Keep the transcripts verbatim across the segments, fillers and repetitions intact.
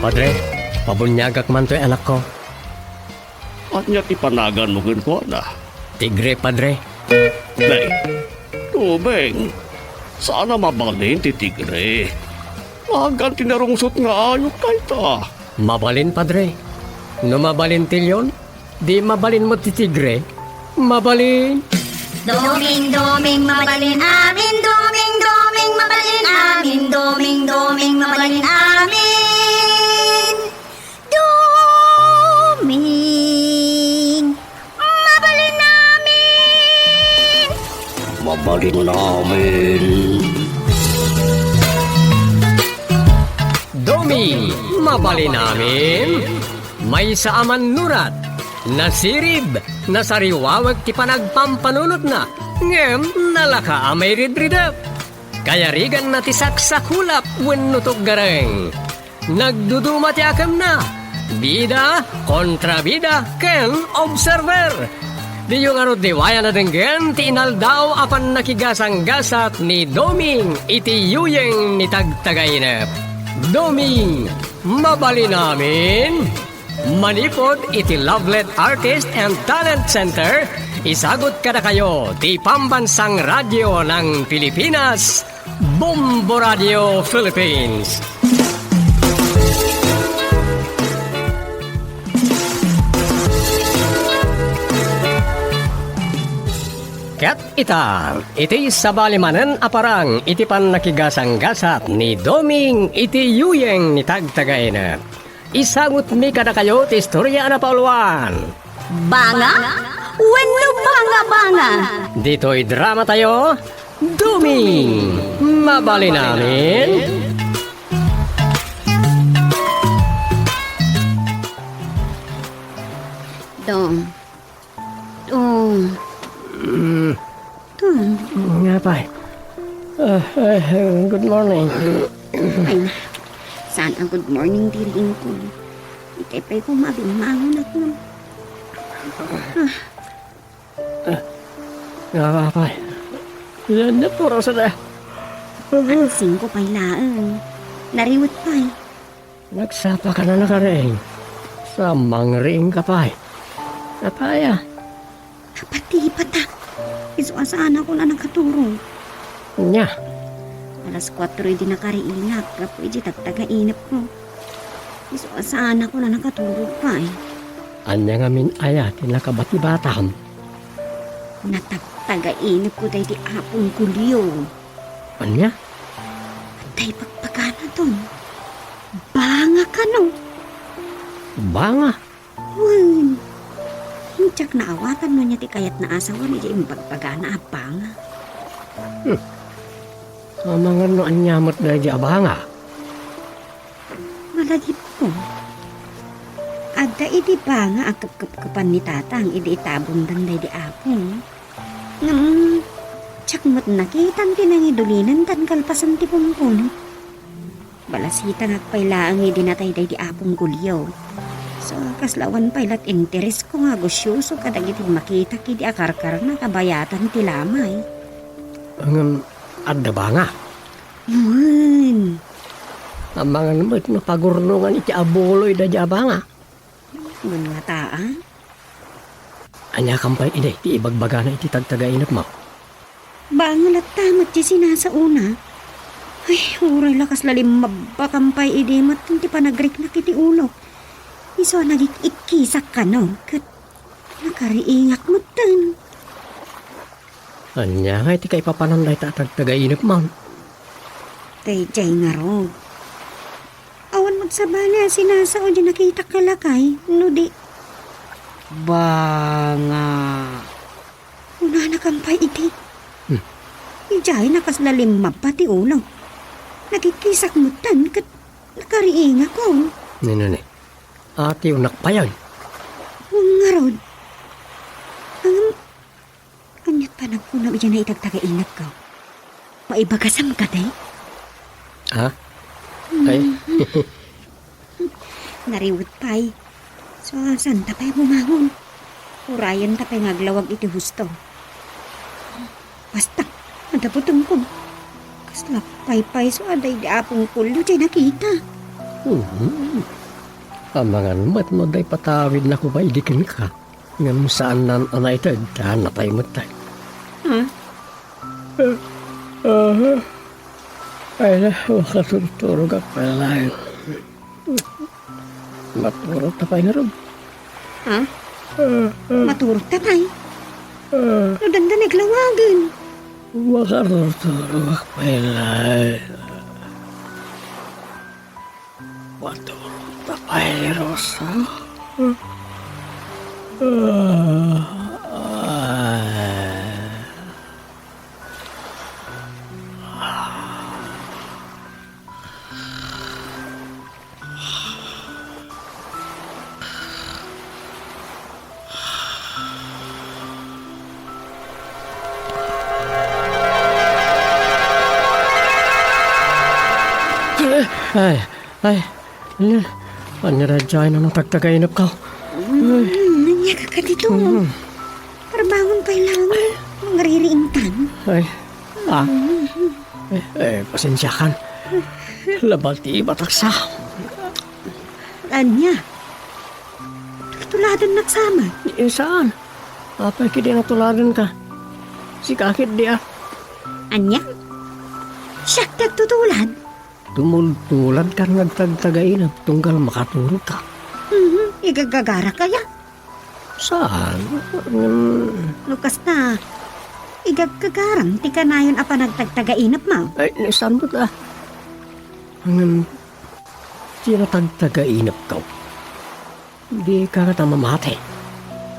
Padre, pabuniagak man toy anakko. Ania ti panaganmo kenkuana? Tigre, Padre. Nay, Doming, saan a mabalin ti tigre. Nagan ti narungsot nga ayup dayta. Mabalin, Padre. No mabalin ti leon, di mabalin met ti tigre. Mabalin. Doming, doming, mabalin amin. Doming, doming, mabalin amin. Doming, doming, mabalin amin. Doming, mabalin amin. Mabalin amin. Doming, mabalin amin. Maysa a mannurat, nasirib, nasariwawek ti panagpampanunotna, ngem nalaka a mairidridep. Kayariganna ti saksakulap wenno tuggareng. Nagduduma ti akemna. Bida, kontrabida, ken observer. Diyo ngarud liwayan a denggen ti inaldaw a pannakigasanggasat ni Doming iti yuyeng ni Tagtagainep. Doming, mabalin amin. Manipud iti Lovelet Artist and Talent Center, isagut kadakayo ti Pambansang Radyo ng Pilipinas, Bombo Radio Philippines. Ket ita, iti sabali manen a parang iti pannakigasanggasat ni Doming iti yuyeng ni Tagtagainep. Isangutmi kadakayo ti istoria a napauluan. Banga? Wenno banga-banga? Ditoy dramatayo, Doming, mabalin amin. Dong. Dong. Mm. Ton. Nga pay. Ah, eh, good morning. Ay, saan a good morning ti riingko? Itay pay ko mabimmangon ako. Ah. Ah, nga pay. Yan na puro sa na. Alas singko pay laeng. Nariwet pay. Nagsapa ka na nakariing. Sa mangriing ka pay. Apaya? Napatipatak. Isu a saanakon a nakaturog. Nya? Alas kuatro idi nakariingak gapu iti tagtagainepko. Isu a saanakon a nakaturog pay. Ania ngamin aya ti nakabatibatam? Natagtagainepko daydi Apong Julio. Ania? Adda ibagbagana ton. Banga kano? Banga? Wen, diak naawatan no ania ti kayatna a sawen iti imbagbagana a banga. Hmm. Amangan no ania met daydi a banga? Malagipko. Adda idi banga a kepkepkepan ni tatang idi itabongdan daydi Apo. Ngem, diak met nakitan ti nangidulinen tan kalpasan ti pungpun. Balasitangak pay laeng idi natay daydi Apong Julio. So, kasla awan pay lat interesko nga agusyoso kadagiti makitak idi akarkarna kabayatan ti lamay. Ngem, adda banga? Wen. Amangan met no pagurnongan iti abuloy daydi a banga. Wen ngata, a? Aniakam pay idi ti ibagbagana iti tagtagainepmo? Banga latta met ti sinasaona. Ay, uray la kasla limmabbakam pay idi met ti panagriknak iti ulok. Isu a nagik-ikkisak kano, ket nakariingak metten. Ania ngay ti kaipapanan dayta a tagtagainepmon? Daydiay ngarud. Awan met sabali a sinasao di nakitak a lakay, no di. Banga. Kunanakam pay idi. Hmm. Idiay nakasla limmabba ti ulo. Nagikkisak metten ket nakariingakon. Nini, ni. Atiwnak payen. Wen ngarud. Ngem, ania't panagkunam idiay naitagtagainepko? Maibagasam kadi? Ha? Ay. Nariwet pay. So, saan ta pay bumangon? Urayenta pay nga aglawag iti husto. Basta, adda butengko. Kas lapay pay so aday di Apong Kulyo, diay nakita. Mhm. Amangan met no adda ipatawidna koma idi kenka. Ngem saannan a naited ta natay met tay. Ha? Ah, ah, ay na, makaturturogak pay laeng. Maturog ta pay ngarud. Ha? Ah, ah. Maturog ta pay? Ah. No dandani aglawagen. Makaturturogak pay laeng. Maturog ta pay, Rosa. Ah, ah. Ay, ay, ania, ania daydiay a natagtagainepko? Mm, ania ka dito? Mm. Parbangon pay laeng, mangririingtan. Ay, ah. Mm. Eh, eh, pasensiakan. Labalti bataksa. Ania? Tultuladennak sa met? Eh, saan? Apay ketdi a natuladenka? Sika ketdi a. Ania? Siak ti agtutulad? Tumultuladkan nga agtagtagainep tunggal makaturogka. Mhm, igagagarak aya? Saan? Ngem no kasta, igagagaram ti kanayon a panagtagtagainepmo? Ay, saan met a? Ngem, ti natagtagainepko, dika ngata mamati.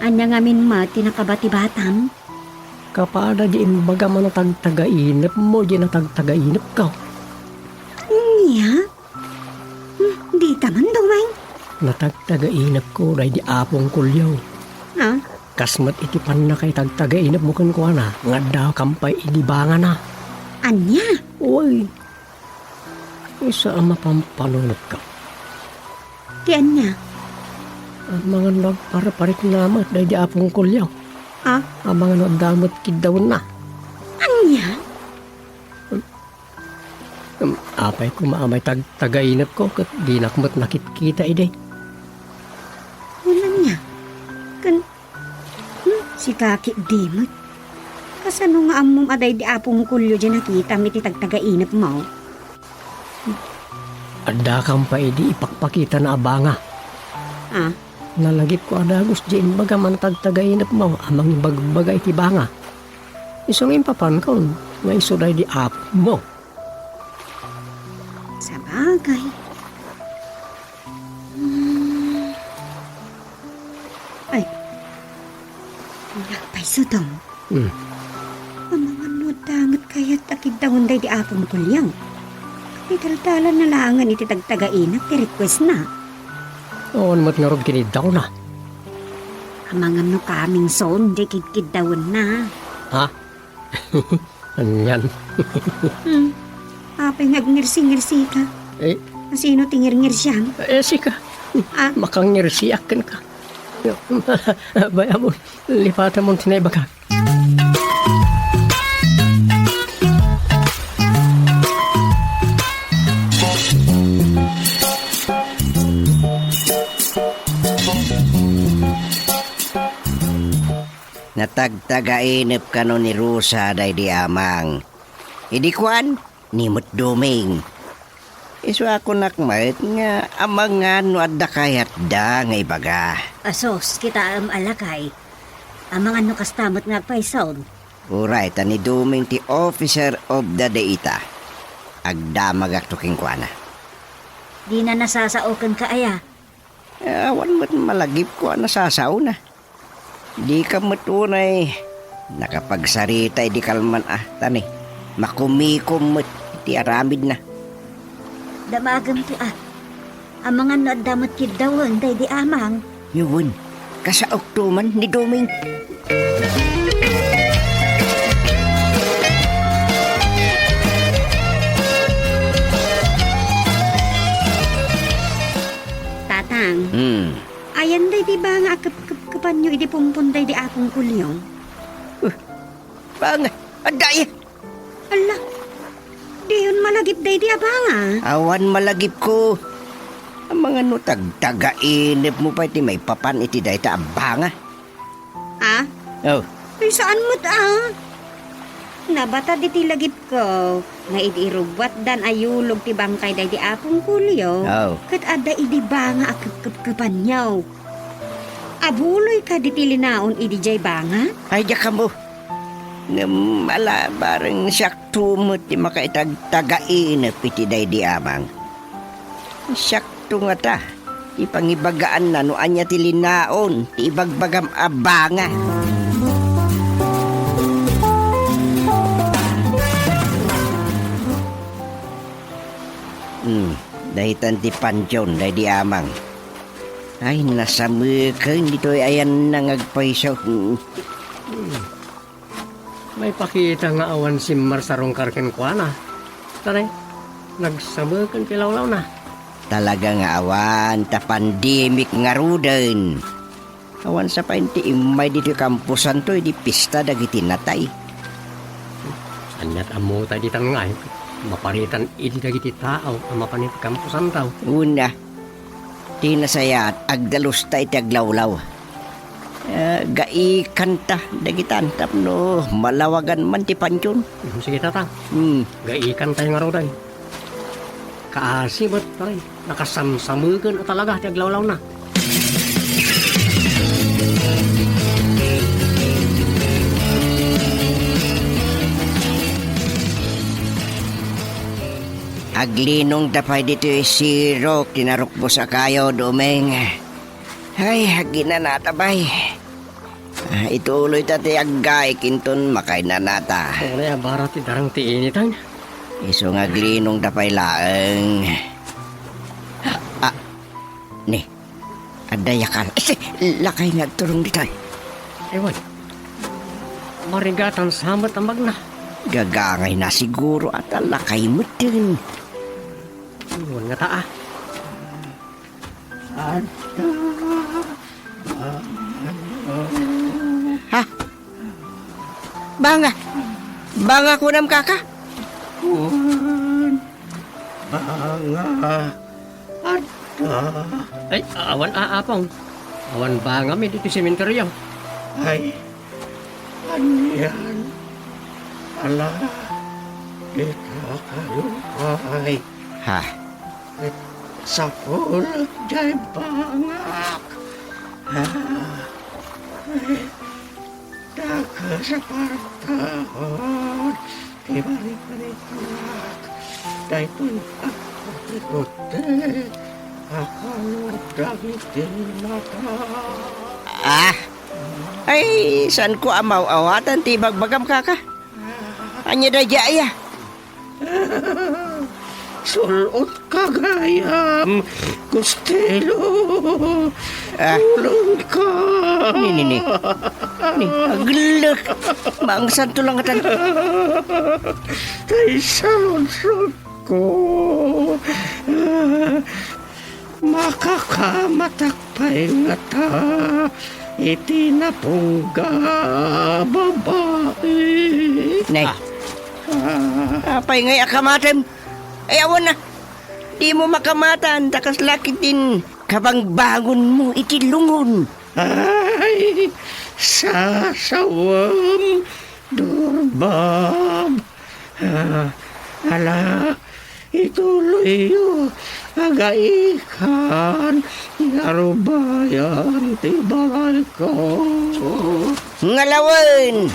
Ania ngamin met ti nakabatibatam? Kapada di imbagam a natagtagainepmo, di natagtagainepko. Ania? Hmm, dita man, Doming. Natagtagainepko daydi Apong Kulyo. Ha? Kas met iti pannakaitagtagainepmo kenkuana nga addakam pay idi bangana. Ania? Uy, isu a mapampanunotka. Ti ania? Amangan no agparparikna met daydi Apong Kulyo. Ha? Amangan no adda met kiddawenna. Ania? Em, apay koma a maitagtagainepko ket dinak met nakitkita idi? Wen ania? Ken, hmm, sika ketdi met. Kasano nga ammom a daydi Apong Kulyo diay nakitam iti tagtagainepmo? Addakam pay idi ipakpakitana a banga. Ah? Nalagipko a dagus diay imbagam a natagtagainepmo a mangibagbaga iti banga. Isu nga impapankon nga isu daydi apommo. Sabagay. Hmm. Ay. Ania pay, Sodom? Hmm. Amangan no adda met kayat a kiddawen daydi Apong Kulyo. Idaldalanna laengen iti tagtagainep ti requestna. Awan met ngarud kiniddawna. Amangan no coming soon diay kidkiddawenna. Ha? Anian? Hmm. Apay nga agngirsi-ngirsika? Eh? Asino ti ngirngirsiam? Eh, sika. Ah? Makangngirsiak kenka. Bay-amon, lipatamon ti naibagak. Natagtagainep kano ni Rosa daydi amang. Idi kuan, ni met Doming. Isu a kunak met nga amangan no adda kayatda nga ibaga. Asus, kitaem a lakay. Amangan no kasta met nga agpaysaon. Uray ta ni Doming ti officer of the day ita. Agdamagakto kenkuana. Dina nasasao kenka aya? Eh, awan met malagipko a nasasaona. Dika met unay nakapagsarita idi kalman a, ta ni, makumikom met iti aramidna. Damagem ti a. Amangan no adda met kiddawen daydi amang. Wen, kasaokto man ni Doming. Tatang, hmm, ayan daydi banga a kepkepkepanyo idi pumpon daydi Apong Kulyo? Uh, banga, adda aya? Ala, Diyon malagip daydi a banga. Awan malagipko. Amangan no tagtagainepmo pay ti maipapan iti dayta a banga. Ah? Oh. Ay, saan met, ah? Nabatad iti lagipko nga idi irubbuatdan a yulog ti bangkay daydi Apong Julio, Oh. ket adda idi banga a kepkepkepanyo. Abuloy kadi ti linaon idi jay banga? Ay, diak ammo. Ngem ala, bareng siakto met ti makaitagtagainep iti daydi a banga. Siakto ngata ti pangibagaanna no ania ti linaon ti ibagbagam a banga. Hmm, dahitan ti pantion daydi a banga. Ay, nasameken ditoy ayanna nga agpayso. Hmm. Maipakita nga awan simmarsarungkar kenkuana. Taray, nagsameken ti lawlawna. Talaga nga awan, ta pandemic ngaruden. Awan sa pay ti immay ditoy kamposanto idi pista dagiti natay. Aniat ammota ditan ngay, maparitan idi dagiti tao a mapan iti kamposanto. Una, ti nasayaat, agdalusta iti aglawlaw. Eh, gaikanta dagitan tapno malawagan man ti pantion. Mm, sige, Tatang. Hmm. Gaikantay ngaruden. Kaasi met, tay, nakasamsameken a talaga ti aglawlawna. Aglinongda pay ditoy sirok ti narukbos a kayo, Doming. Ay, aginanata pay. Ah, ituloyta ti aggaik inton makainanata. Ay, abara ti darang ti init, ay. Isu nga aglinongda pay laeng. Ah, ah, ni, adda yakal. Isi, lakay nga agturong ditoy. Ewan. Marigatan sa met a magna. Gagangay na siguro at lakay metten. Ewan nga ta, ah. Adda. Ha? Banga. Banga kunam, kaka? Kuan. Banga. Adda. Ay, awan, a, Apong. Awan bangami ditoy sementeryo. Ay, anian? Ala, dita kayo, ay. Ha? Ket sapulek jay bangak. Ah, eh, dakes a partahon ti baribariknak. Daytoy agkutikuttek a kalod dagiti mata. Ah! Ay, saanko a maaw-awatan ti ibagbagam, kaka. Ania daydiay, a? Sul-otka gayam, Costello. Ah. Tulongka. Ni, ni, ni. Ni, agellek. Maangsanto la ngatan. Tay saludsodko. Makakamatak pay ngata iti napungga a babai. Nay. Ah. Apay ngay a kamatem? Ay, awan na. Dimo makamatan, ta kasla ketdin kabangbangonmo iti lungon. Ay, sasawem, Durbab. Ah, ala, ituloyyo, agaikan, ti arubayan ti balayko. Ngalawen,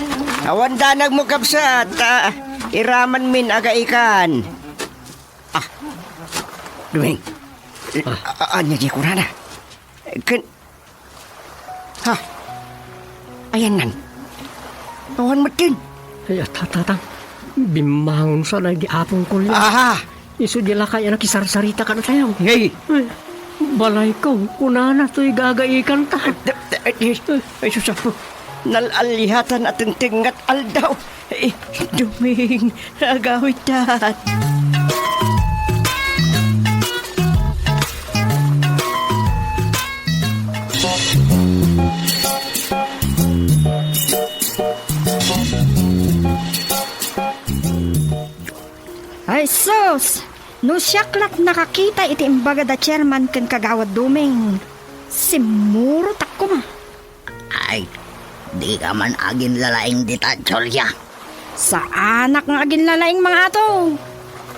awan danagmo, kabsat, ta iramanmin agaikan. Ah, Doming. Ah. A-, a-, ania di kunana? Ken, ha? Ayannan. Awan metten. Ay, a, ta-, Tatang, bimmangon sa daydi Apong Julio. Aha. Isu di lakay a nakisarsarita kadatayo. Hey. Ay, balayko, kunana toy gagaikanta. Ay, da-, da-, ay, ay, ay, sus, Apo. Nal-alihatan a tengtengngat aldaw. Eh, Doming, agawidtan. Ay, No siak lat nakakita iti imbaga da Chairman ken Kagawad Duming, simmurotak koma. Ay, dika man aginlalaing dita, Julia. Saanak nga aginlalaing, Mang Ato.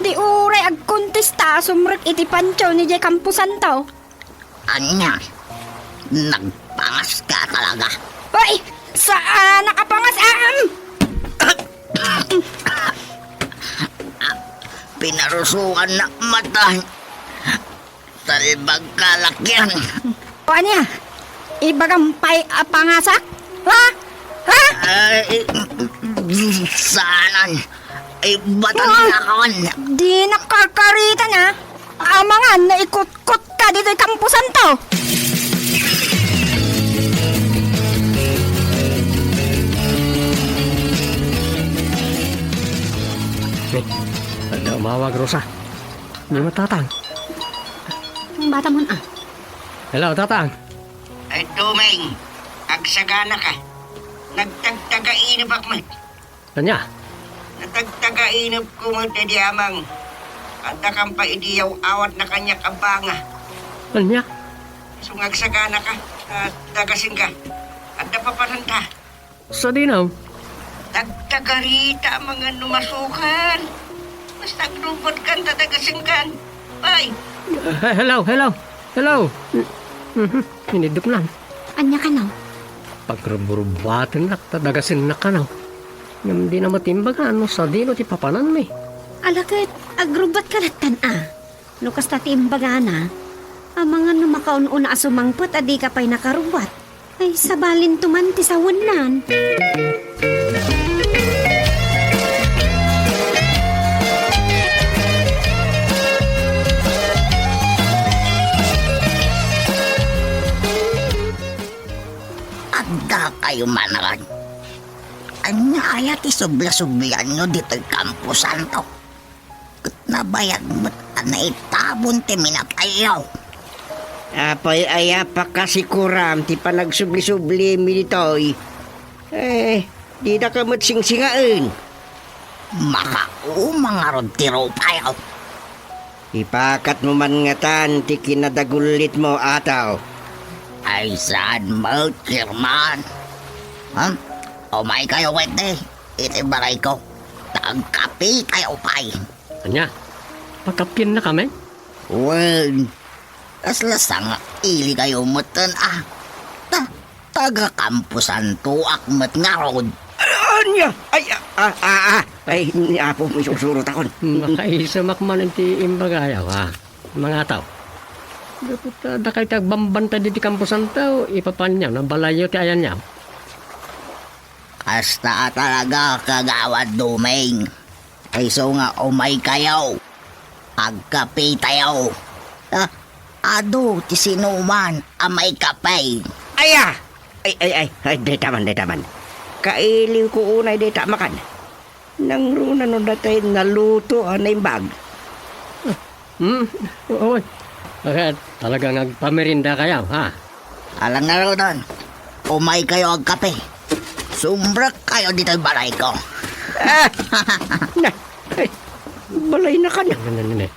Di uray agkontesta a sumrek iti pancho ni diay kamposanto. Ania? Nagpangas ka talaga? Ay, saanak a pangas, aam! Pinarusuan na mata. Salbag ka, lakyan. O ania? Ibagam pay a pangasak? Ha? Ha? Ay, saanan. Ay, ba't ang Ah! nakawan? Di nakarkaritan, ah. Amangan, naikutkot ka ditoy kamposanto. Adda umawag, Rosa. Ni Tatang. Ang bata mo, ah. Hello, Tatang. Ay, Duming, agsagana ka. Nagtagtagainep ak met. Ania? Natagtagainep ko met, Daddy Amang. Adda kan pay idi yaw-awat na kaniak a banga. Ania? Isu nga agsagana ka, ta dagasen ka. Adda papananta. Sadino? Tagtagarita, amangan no masukar. Basta agrubbat kan ta dagasen kan. Bye. Eh, hello, hello, hello. Mhm, inidupnan. Ania kano? Pagrubrubatennak ta dagasennak kano. Ngem dina met imbaga no sadino ti papananmi. Ala ket, agrubbat ka lattan, a. No kasta ti imbagana, amangan no makaun-una a sumangpet a dika pay nakarubbat. Ay, sabalinto man ti sawennan. Adda kayo man, ania aya ti subli-sublianyo ditoy kamposanto? Ket nabayag met a naitabon ti minatayyo. Apay aya pakasikuram ti panagsubli-sublimi ditoy? Eh, didaka met singsingaen. Makauma ngarud ti rupayo. Ipakatmo man ngatan ti kinadagullitmo, Ataw. Ay, saan met, Chairman? Hmm? Umaykayo ketdi iti balayko. Ta agkapitayo pay. Ania? Pakapiennakami? Wen, kasla sangailikayo metten a. Ta, taga-kamposantoak met ngarud. Ania? Ay, a, a, a, a. Ay, ni Apo, isusurotakon. Makaisumak man iti imbagayo, a, Mang Ataw. Gapu ta dakay ti agbambantay ditoy kamposanto, ipapanyo, no, balayyo ti ayanyo. Kasta a talaga, Kagawad Duming. Isu nga umaykayo. Agkapitayo. Ah, adu ti sinuman a maikape. Aya! Ay, ay, ay, ay, dayta man, dayta man. Kailiwko unay dayta a makan. Nangruna no datay naluto a naimbag. Hmm, oy. Talagang agpameriendakayo, ha? Alang ngaruden, umaykayo agkape. Sumrekkayo ditoy balayko. Ah! Na, ay, balayna kano. Ne, ne, ne.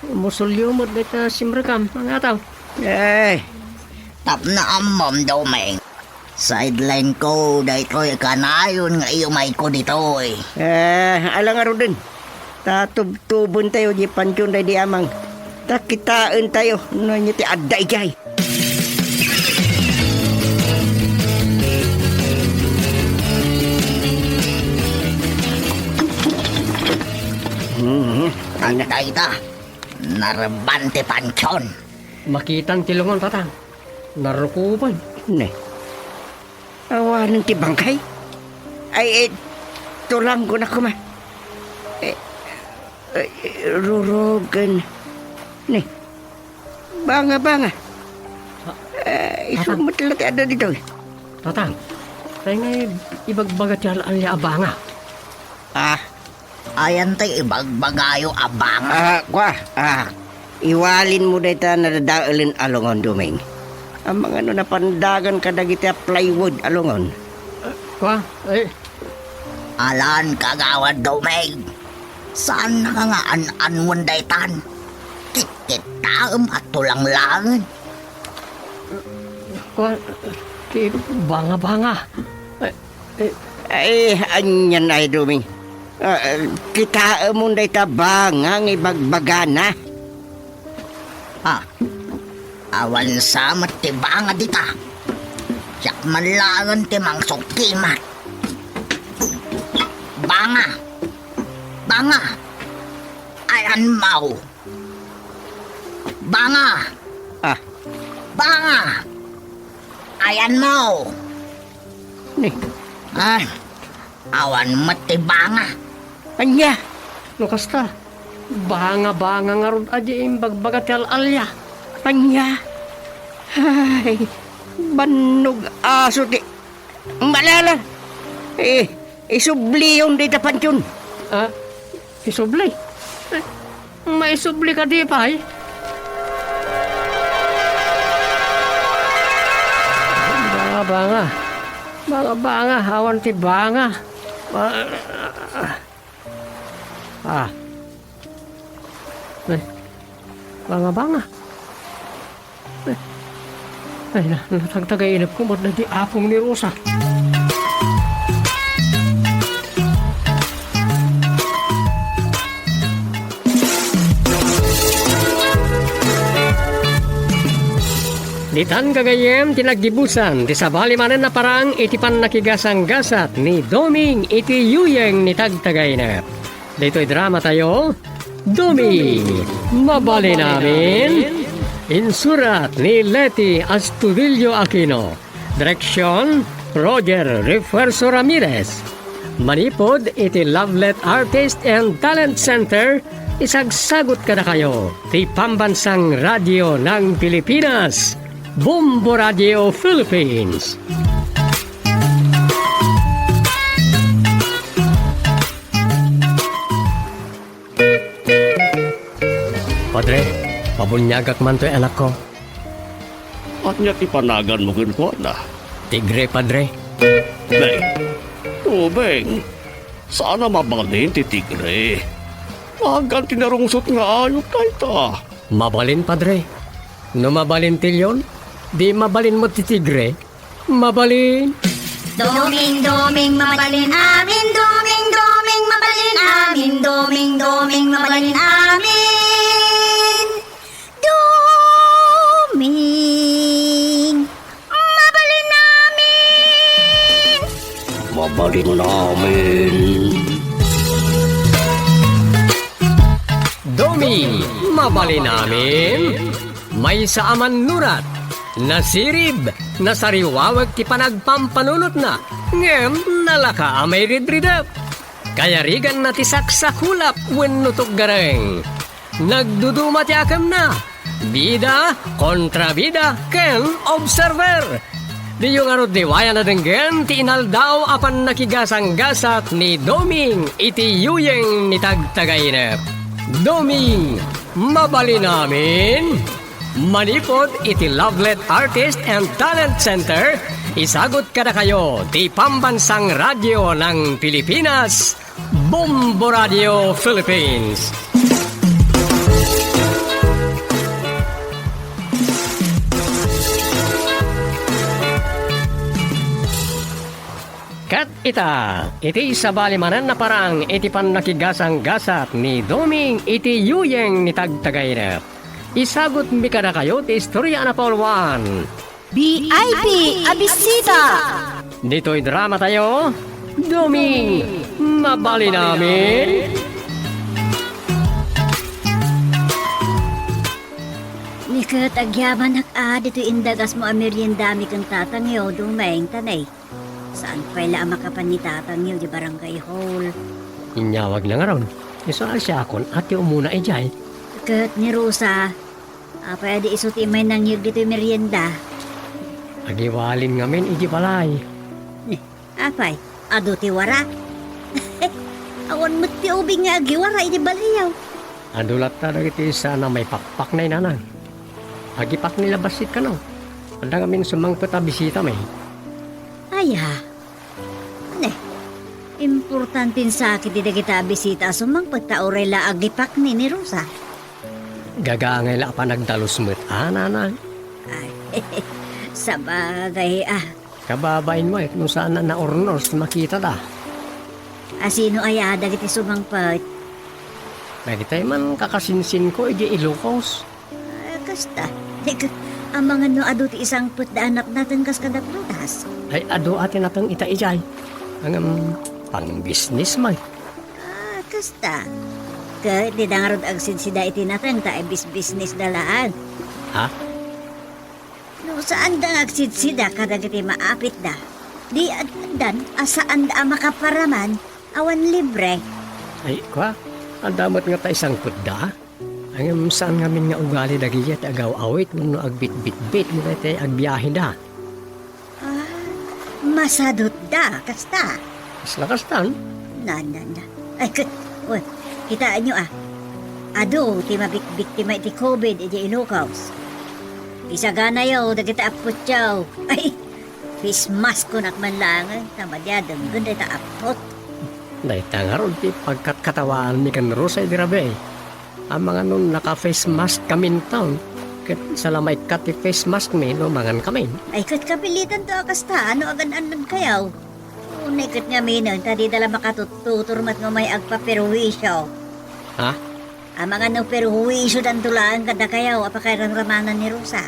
Musulyo met dayta simrekam, Mang Ataw. Eh, tapno ammom, Duming. Sideline ko daytoy kanayon nga iumayko ditoy. Eh, alang ngaruden. Ta tubtubentayo diay pantion daydi Amang. Ta kitaentayo no ania ti adda idiay. Mhm. Ay na. Dayta, narebban ti pantion. Makitan ti lungon, Tatang. Narukupan. Ne. Awanen ti bangkay? Ay, eh, tulangko na koma. Eh, eh, rurugen. Ne. Banga, banga. Ah, eh, isu Tatang. Met la ti adda ditoy. Tatang, tay nga ibagbaga ti al-alia a banga. Ah, Ayan tay ibagbagayo a banga. Ah, kua, ah, iwalinmo dayta nadadaelen a lungon, Duming. Amangan no napandagan kadagiti a plywood a lungon. Ah, kua, ay. Alan, Kagawad Duming. Saannaka nga an-anuen daytan. Kitkitaem a tulanglangen. Kuan, ti banga-banga. Eh, eh. Ay, anian, Doming? Ah, kitaemon dayta banga nga ibagbagana. Ah, awan sa met ti banga dita. Siak man laeng ti mangsukkimat. Banga! Banga! Ayanmo! Banga! Ah. Banga! Ayanmo! Ni? Ah, awan met ti banga. Ania? No kasta, banga-banga ngarud a di imbagbaga ti al-alia. Ania? Ay, bannog aso ti malala. Eh, isublion dita pantion. Ah, isubli? Eh, maisubli kadi pay? Banga-banga. Banga-banga. Awan ti banga. Ah. Ah. Eh, banga-banga. Eh, ay, na, natagtagay inep ko, mat na di apong ni Rosa. Ditan gagayyem ti naggibusan ti sabali manen a parang iti pannakigasanggasat ni Doming iti yuyeng ni Tagtagay inep. Ditoy drama tayo, Doming, Mabalin Amin. Insurat ni Leti Astudillo Aquino. Direksyon, Roger Refuerzo Ramirez. Manipud iti Lovelet Artist and Talent Center, isagsagut kadakayo ti Pambansang Radyo ng Pilipinas, Bombo Radio Philippines. Padre, pabuniagak man toy anakko. Ania ti panaganmo kenkuana? Tigre, Padre. Beng, Doming, saan a mabalin ti tigre. Nagan ti narungsot nga ayup dayta. Mabalin, Padre. No mabalin ti leon, di mabalin met ti tigre. Mabalin. Doming, Doming, mabalin amin. Doming, Doming, mabalin amin. Doming, Doming, mabalin amin. Doming, mabalin amin. Mabalin amin. Doming, mabalin amin. Maysa a mannurat, nasirib, nasariwawek ti panagpampanunotna, ngem nalaka a mairidridep. Kayariganna ti saksakulap wenno tuggareng. Nagduduma ti akemna. Bida, kontrabida, ken observer. Diyo ngarud liwayan a denggen ti inaldaw a pannakigasanggasat ni Doming iti yuyeng ni Tagtagainep. Doming, mabalin amin? Manipud iti Lovelet Artist and Talent Center, isagut kadakayo ti Pambansang Radyo ng Pilipinas, Bombo Radio Philippines. Ket ita, iti sabali manen a parang iti pannakigasanggasat ni Doming iti yuyeng ni Tagtagainep. Isagutmi kadakayo ti istorya a napauluan. V I P a bisita! Ditoy drama tayo, Doming, mabalin amin? Ni ket agyamanak a ditoy indagasmo a meriendami ken tatangyo, Doming, ta ne, saan pay la a makapan ni tatangyo di barangay hall. Inyawagna ngarud. Isu a siakon a ti umuna idiay. Ket ni Rosa, apay a di isu ti immay nangyeg ditoy merienda? Agiwalin ngamin idi balay. Ni, apay, adu ti wara? Awan met ti ubing nga agiwara idi balayyo. Adu latta dagiti saan a maipakpak, Nanang. Agipakni la bassit kano. Adda ngamin sumangpet a bisitami. Aya. Ne, Importanten sa ket ti dagita a bisita a sumangpet ta uray la agipakni ni Rosa. Gagangay la a panagdalus met a, nanang. Ay, sabagay a. Kababain met no saan a naurnos ti makitada. A sino aya dagiti sumangpet? Dagitay man kakasinsinko idiay Ilocos. Ah, kasta. Tek, amangan no adu ti isangpetda a natnateng kas kada prutas? Ay, adu a ti nateng ita idiay. Ngem, pangbisnes man. Ah, kasta. Ket dida ngarud agsidsida iti natengda a ibisbisnesda laeng. Ha? No saanda nga agsidsida kadagiti maapitda, di ad-addan a saanda a makaparaman awan libre. Ay, kua, adda met ngata isangpetda. Ngem saan ngamin nga ugali dagidiay ti agaw-awit wenno agbitbitbit no daytoy agbiaheda. Ah, masadutda, kasta? Kasla kastan? Na, na, na. Ay, ket, wen, kitaenyo a. Adu ti mabikbiktima iti covid idiay Ilocos. Isaganayo dagita appotyo. Ay, face mask kunak man laengen, ta madi a denggen dayta appot. Dayta ngarud ti pagkatkatawaanmi ken Rosa idi rabii. Amangan no naka-face mask kaminton, ket saan la maikkat ti face maskmi no mangankamin. Ay, ket kapilitanto a kasta, no agan-annadkayo. Unay ket ngaminen, ta dida la makatuttutor met nga umay agpaperwisyo. Ha? Amangan no perwisyodanto laeng kadakayo a pakairamramanan ni Rosa.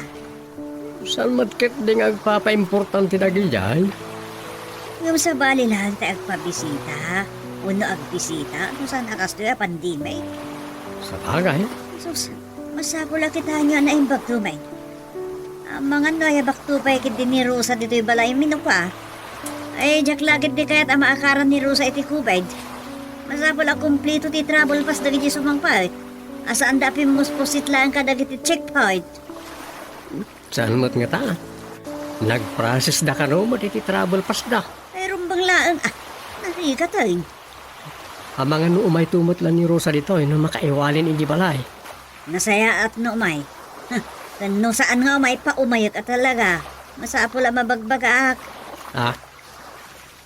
Saan met ket di nga agpapaimportante dagidiay? Ngem sabali laeng ti agpabisita wenno agbisita no saan a kastoy a pandemic. Sabagay. Sus, masapul a kitaenyo a naimbagto met. Amangan no ayabakto pay ketdi ni Rosa ditoy balaymi no kua. Ay, diak la ketdi kayat a maakaran ni Rosa iti covid. Masapul a kumplito ti travel pass dagiti sumangpet. A saanda a pimmuspusit laeng kadagiti checkpoint. Saan met ngata? Nagprocessda kano met iti travel passda. Ay, rumbeng laeng. Ah, narigaten. Amangan no umayto met la ni Rosa ditoy no makaiwalin iti balay. Nasayaat no umay. Huh, ken no saan nga umay, paumayek a talaga. Masapul a mabagbagaak. Ah?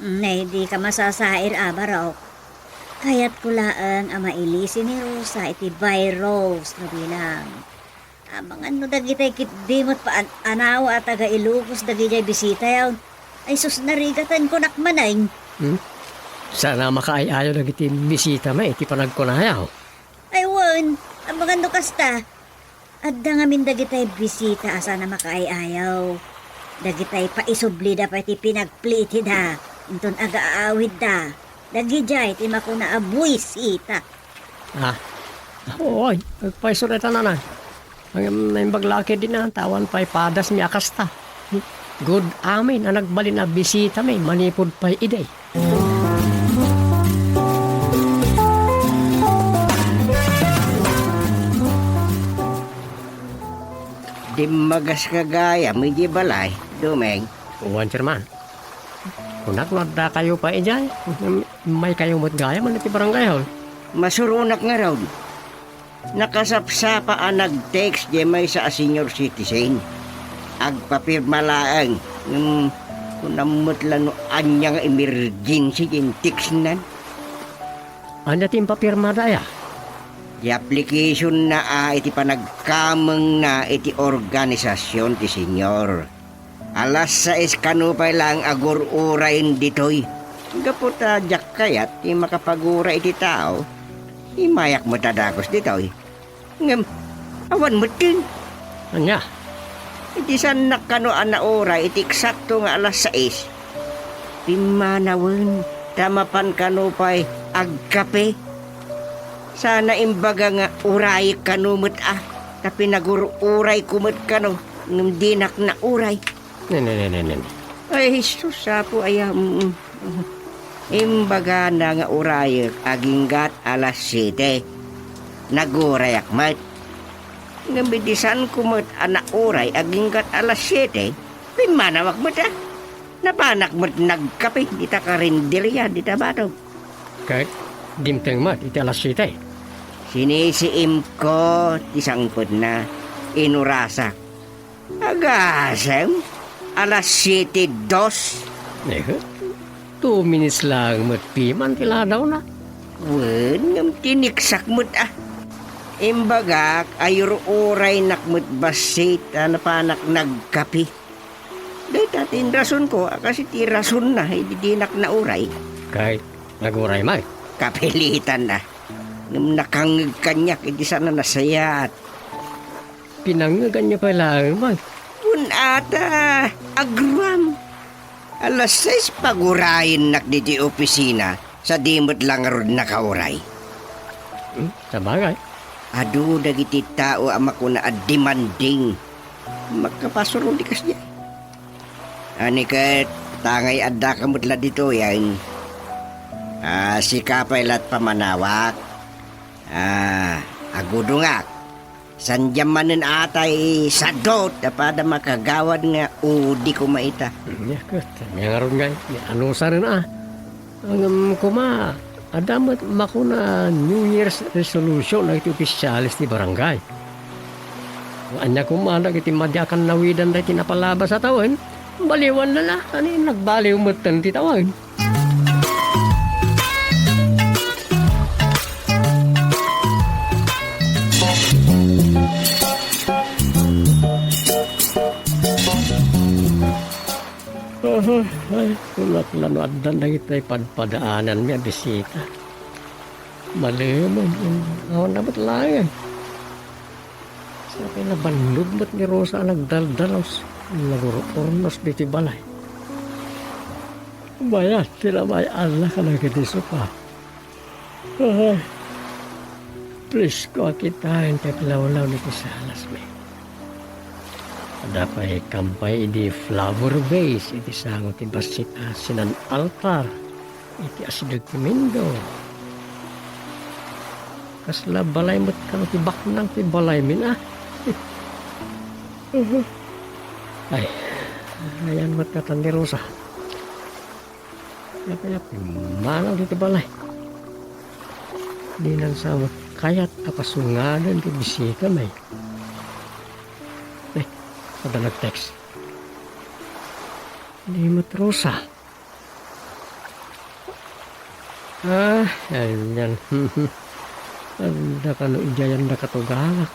Nay, di ka masasair a, barok. Kayatko laeng a mailisi ni Rosa iti virus no bilang. Amangan no dagitay ketdi met paan-anawa a taga-Ilocos dagidiay bisitayo. Ay sus, narigaten kunak manen. Hmm? Saan a makaay-ayaw dagiti bisitami iti panagkunayo. Ay wen, amangan no kasta. Adda ngamin dagitay bisita a saan a makaay-ayaw. Dagitay paisublida pay ti pinagplitida inton agaawidda. Dagidiay ti makuna a buisita. Ah, oy, agpayso dayta, nanang. Ngem naimbag la ketdi a, ta awan pay padasmi a kasta. Good amin a nagbalin a bisitami manipud pay idi. Dimmagas ka gayam idiay balay, Doming. Wen, Chairman. Kunak no addakayo pay idiay, immaykayo met gayam iti barangay hall. Masuronak ngarud. Nakasapsapa a nag-text diay maysa a senior citizen. Agpapirma laeng. Ngem kunam met la no ania nga emergency diay textnan. Ania ti impapirmada aya? Ti application na a iti panagkamengna iti organisasyon ti senior. Alas sais kano pay laeng agur-urayen ditoy. Gapu ta diak kayat ti makapaguray iti tao, immayak met a dagus ditoy. Ngem, awan metten. Ania? Iti saannak kano a nauray iti eksakto nga alas sais, pimmanawen ta mapan kano pay agkape. Saan a imbaga nga urayek kano met a, ta pinagur-urayko met kano, ngem dinak nauray. Ne, ne, ne, ne, ne, ne. Ay, Jesus, Apo, aya, mm, mm. Imbagana nga urayek aginggat alas siete. Nagurayak met. Ngem idi saanko met a nauray aginggat alas siete, pimmanawak met a. Napanak met nagkape dita karinderia dita batog. Ket dimteng met iti alas siete. Sinisiimko ti sangpetna, inurasak. Agasem, alas siete dos. Eh? Two minutes laeng met piman ti ladawna. Wen, ngem tiniksak met a. Imbagak, ay ur-uraynak met bassit a napanak nagkape. Dayta ti inrasonko a kas iti rasonna idi dinak nauray. Kay naguray met. Kapilitan a. Ngem nakangngeg kaniak iti saan a nasayaat. Pinangngeganyo pay laeng met. Wen ata, agruam. Alas sais pagurayennak ditoy opisina, sa di met la ngarud nakauray. Hmm, sabagay. Adu dagiti tao a makuna a demanding. Makapasuro ti kasdiay. Ani ket, tangay addaka met la ditoyen. Ah, sika pay la't pamanawak. Ah, agudongak. Sandiam manen atay sadot a pada makagawad nga udi koma ita. Nia ket, ania ngarud ngay, ni anusanen a. Ngem koma, adda met makuna New Year's resolution dagiti ofisiales ti barangay. Ania koma dagiti madi a kannawidan dagiti napalabas a tawen, baliwanna la, ani nagbaliw metten ti tawen. Aha, ay, kulak la no addan dagitoy padpadaananmi a bisita. Malemen, awan na met laeng. Sa kay nabannod met ni Rosa a nagdaldalos, nagur-urnos ditoy balay. Mayat ti labay, Alla, kadagiti sopa. Ay, presko a kitaen ti aglawlaw ditoy salasmi. Adda pay kampay idi flower vase iti sango ti bassit a sinan-altar iti asideg ti Mindoro. Kasla balay met kano ti baknang ti balaymin a. Ay, ayan met katan ni Rosa. Yap, yap, manaw ditoy balay. Dinan sa met kayat a pasungaden ti bisitami. Eh, adda nag-text. Di met Rosa. Ah, ayan. Adda kano idiay a nakatugalak.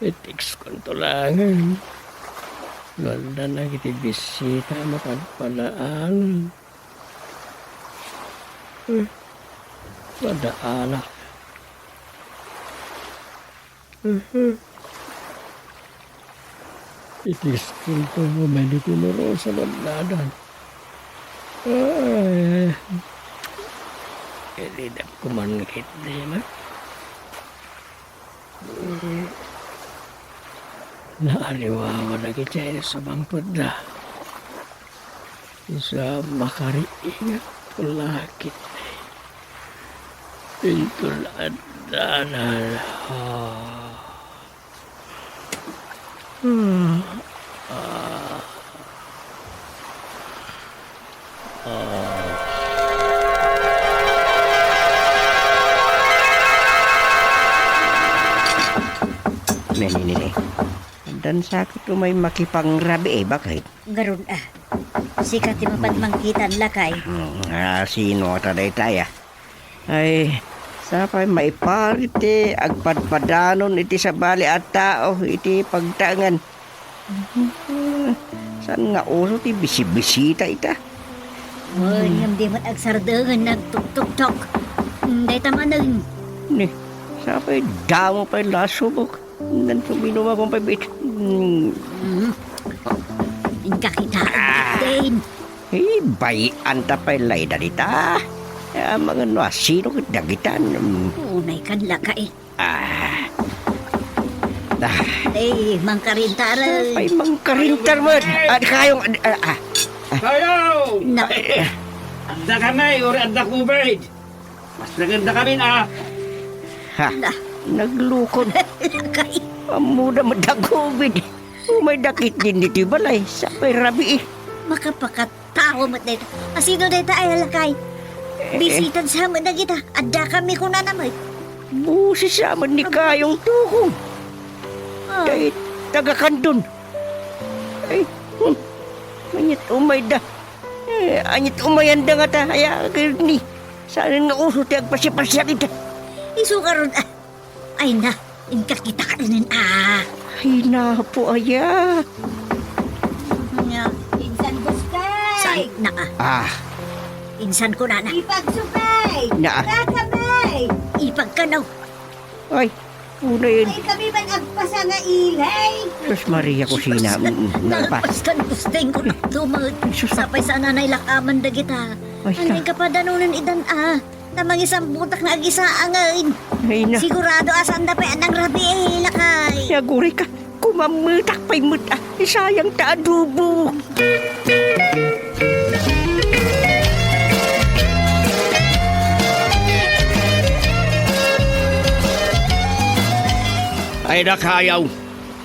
Itekskonto laengen. No adda dagiti bisita a mapadpadaan. Padaanak. Iti iskulto, may di tinuro sa bandadan. Ay, ilidak kuman ket di man. Naaliwawa dagiti ay sa bangpedda. Sa makariingat ko lakit. Inton addanan. Ah. Ah. Ah. Ah. Ne, ne, ne, ne. Addan sa ket umay makipangrabii, eh, bakit? Ngarud, ah. Sika ti mapan mangkitan, lakay. Hmm, ah, sino ta daytay, ah? Ay, sapay maiparit ti agpadpadanon iti sabali a tao iti pagtaengan. Saan nga uso ti bisibisita ita? Oy, ngem di met agsardengen nagtuktuktok. Mm, dayta manen. Ni, sapay damo pay la subok. Nan suminuma kong pabit. Mm. Mm. Inka kita, Ah. Dane. Eh, bay-an ta pay layda dita. Ah, mangan no asino ket dagitan. Mm. Unay kan lakay. Ah. Ah. Eh, mangkarintaren. Ay, mangkarintar met. Ad kayong, ad, ah, ah. Kayo! Nak- Ay, adda kami, uri adda COVID. Mas naganda kami na. Ha? Na. Naglukon. Lakay. Ammoda met da COVID. Umay dakit din ditoy balay. Sapay rabii. Makapakatawa met dayta. Asino dayta ay lakay? Eh. Bisitan sa met dagita. Adda kami kunana met. Busis sa met ni Kayong Tukong. Ah. Kay taga Candon. Ay, hmm. Aniat umayda. Eh, aniat umayanda ngata, aya, agirni. Saan nga uso ti agpasiapasiar ita? Isu garud, ah. Ay na, inka kita ka inin, ah. Ay, napo, aya. Nga, insan gustay. Saan na ka? Ah. Insan ko na na. Ipagsukay. Na. Kakamay. Ipagkanaw. Ay, una yun. Ay, kami man agpasa nga ilay. Sus, Maria Cosina. Mm, mm, nalpas. Nalpas kan gusteng ko na tumag. Sus. Sapay sa nanay lakaman dagita. Ay, ano ka. Yung kapadanunan idan, ah? Namangisambutak na agisaangan. Ay, na. Sigurado asan da pa yan ang rabi, eh, lakay. Yaguri ka. Kumammetak pay met, ah. Isayang ta adobo. Ay, nakayaw.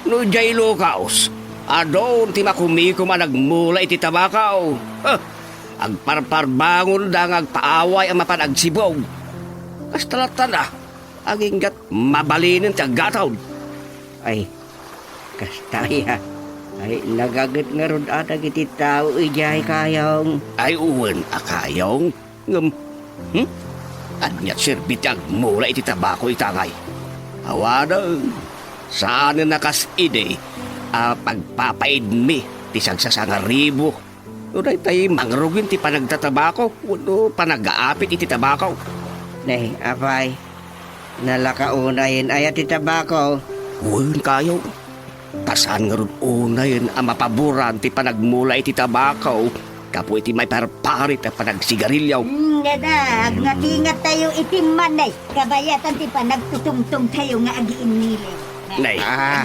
No diay lukaos, adun ti makumikom a nagmula iti tabakaw. Huh! Agparparbangonda nga agpaaway a mapan agsibug. Kasta latta da, aginggat mabalinen ti aggatod. Ay, kasta aya. Ay, nagaget ngarud a dagiti tao idiay, Kayong. Ay, wen a Kayong. Ngem, hmm? Ania ti serbi ti agmula iti tabako ita ngay? Awanen, saanen a kas idi a pagpapaidmi ti sagsasangaribu. No daytay mangrugin ti panagtatabako wenno panagaapit iti tabako. Ne, apay, nalakaunayen aya ti tabako? Wen, Kayong. Ta saan ngarud unayen a mapaboran ti panagmula iti tabako gapu iti maiparparit a panagsigarilio. Hmm, dada, agnatingattayo iti manay, kabayatan ti panagtutumtongtayo nga agiinnilay. Nay. Ah.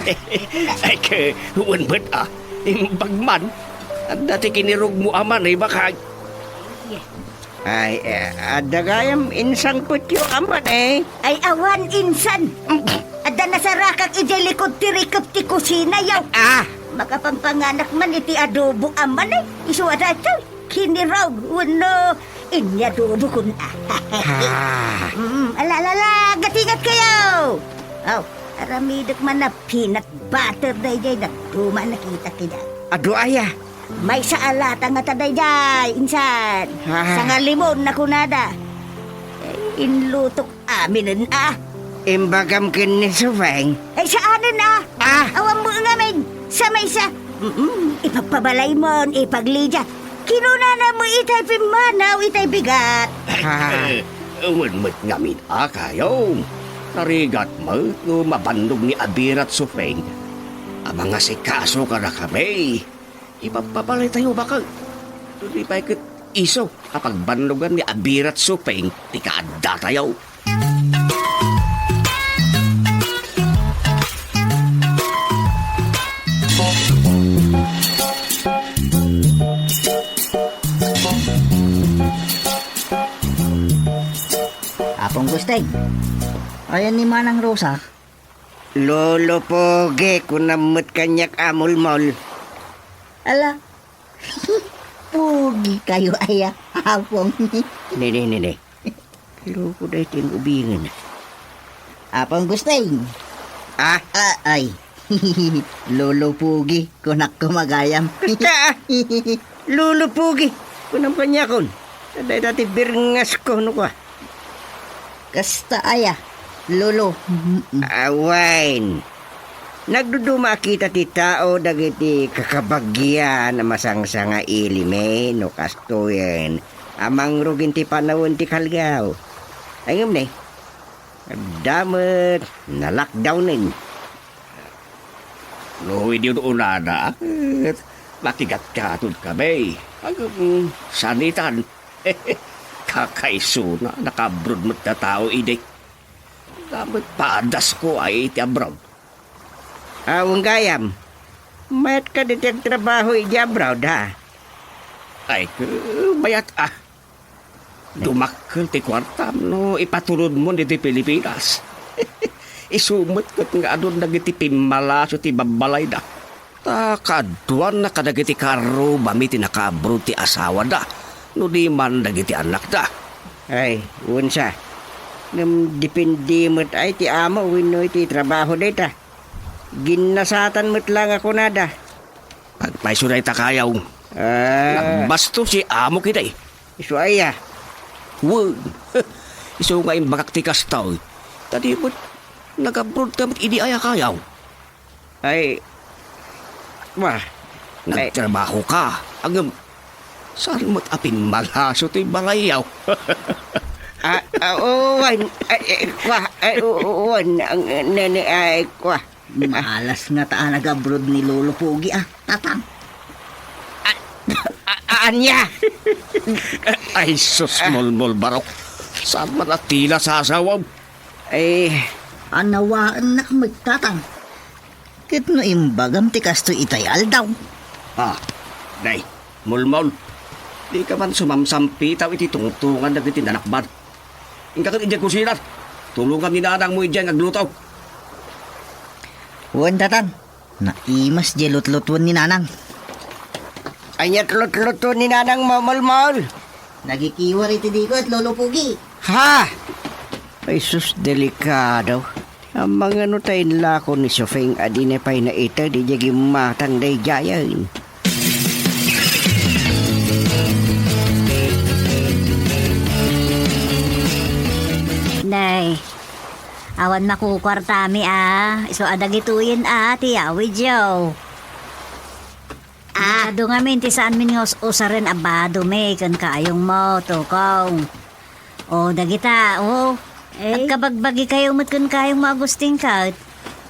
Ay, ke, wen met, ah. Imbag man. Adda ti kinirugmo a manay, bakay. Ay, eh, adda gayam insangpetyo a manay. Ay, awan insan. Adda nasarakak idiay likud ti rikep ti kusina, yaw. Ah! Makapangpanganak man iti adobo a manay. Isu a daytoy, kinirog, wenno inyadobo kun a. Ah. Mm, ala, ala, ala, gatingat kayo. Aw, aramidek man na peanut butter daydiay, dadduma nakita ti da. Adu aya? Maysa a lata ngata daydiay, insan. Ah. Sangalimon a kunada. Eh, inlutok aminen a. Imbagam ken ni Supeng. Ay, saanen a. Ah. Awan mo ngamin. Sa maysa. Mm-mm. Ipagpabalay mon, ipagligya. Kinunana mo itay pimmanaw, itay bigat. Ah. Eh, wen met ngamin a kayo. Narigat met no mabannog ni Abirat Supeng a mangasikaso kadakami. Ipagpabalay tayo, bakay. Di pay ket isu a pagbannogan ni Abirat Supeng ti kaaddatayo. Apong Gusteng, ayan ni Manang Rosa. Lolo Pogi, kunam met kaniak a mulmol. Ala, Pogi kayo aya, Apong. Nini, nini. Pero ko dahil ting ubingin. Apong Gusteng. Ah? Ah, ay. Lolo Pogi, kunak ko magayam. Kasta, ah. Lolo Pogi, kunam kaniakon. Dayta ti birngas ko, no ka? Kasta aya, Lolo. Mm-mm. Awain. Nagduduma a kita ti tao dagiti kakabagian a masangsanga ilimi no kastoyen a mangrugin ti panawen ti kalgaw. Ay ngem ne, adda met na-lockdownen. No idi un-unada, ket makigatgatod kami. Agem, sanitan. Kakaisuna, nakaabroad met a tao idi. Adda met padasko ay iti abroad. Awan gayam, mayat kadi ti agtrabaho idi abroad, ha? Ay, ke, mayat, ah. Dumakkel ti kuartam no ipatulodmon iti Pilipinas. Isu met ket nga adun dagiti pimmalasyo ti babbalayda. Ta kaaduanna kadagiti kaarrubami ti nakaabroad ti asawada, no di man dagiti annakda. Ay, unsa? Ngem depende met ay ti amo wenno iti trabaho dayta. Ginnasatan met la nga kunada. Agpayso dayta kayaw. Ah. Nagbastos ti amok ita. Isu aya? Wen. Isu nga imbagak ti kasta, ta di met nag-abroad ka met idi aya kayaw. Ay, wa. Ay. Nagtrabaho ka, ngem saan met a pimmalaso ti balayyaw? Ah, ah, wen. Ay, eh, kwa. Ay, u-, u-, wen. Ang, nene, ay, kwa. Malas ngata a nag-abroad ni Lolo Pogi, ah, Tatang. Ah, ah, ah, ania? Ay, sus, ah. Mulmul, Barok. Saan man a tila sasawam? Eh. Anawaennak met, Tatang. Ket no imbagam ti kastoy itay aldaw. Ah, day, Mulmul. Dika man sumamsampitaw iti tungtungan dagiti nanakbad. Inka ket idiay kusina. Tulongam ni nanangmo idiay nga agluto. Wen, Tatang. Naimas diay lutlutoen ni Nanang. Ania't lutlutoen ni Nanang, Mulmul? Nagikiwar iti diko, Lolo Pogi. Ha? Ay, sus, delikado. Amangan no ta inlako ni Sofeng a dina pay naited idiay gimmatang daydiayen. Nay, awan makukuartami a, isu a dagitoyen a ti yawidyo. Ah. Adu ngamin ti saanmin nga us-usaren a badomi ken kayongmo, Tukong. O, dagita, o. Eh? Agkabagbagikayo met ken kayongmo, Agustin, ket.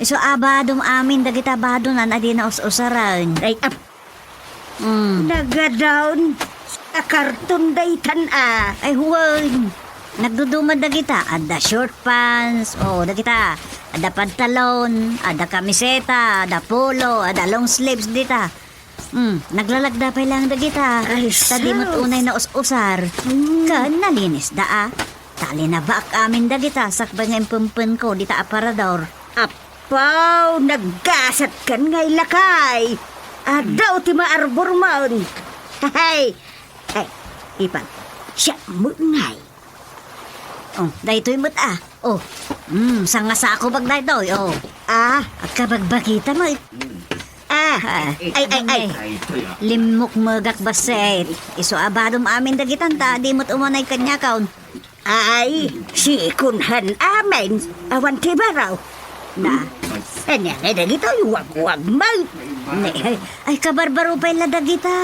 Isu a badom amin dagita badonan a dina us-usaren. Ay, ap-, Mm. Nagadaon a karton daytan a. Ay, wen. Nagduduma dagita. Adda short pants, o, dagita. Adda pantalon, adda kamiseta, adda polo, adda long sleeves dita. Hmm, naglalagda pay laeng dagita. Ay, ta di met sus. Unay naus-usar. Hmm. Ken nalinisda a. Ta linabaak amin dagita sakbay nga impempenko dita aparador. Apaw, naggasatkan ngay lakay. Addaw ti maarbormon. Hay, hay, ipag, siak met ngay. Oh, daytoy met a. Oh. Mm, sangasako bag daytoy, oh. Ah, agkabagbagita met. Ah, ah, ay, ay, ay. Limmukmegak bassit. Isu a badom amin dagitan ta di met umanay kaniakon. Ay, sikunhan amin. Awan ti baro. Na. Ania nga dagitoy, wagwag met. Ne, ay, ay, kabarbaro pay la dagita.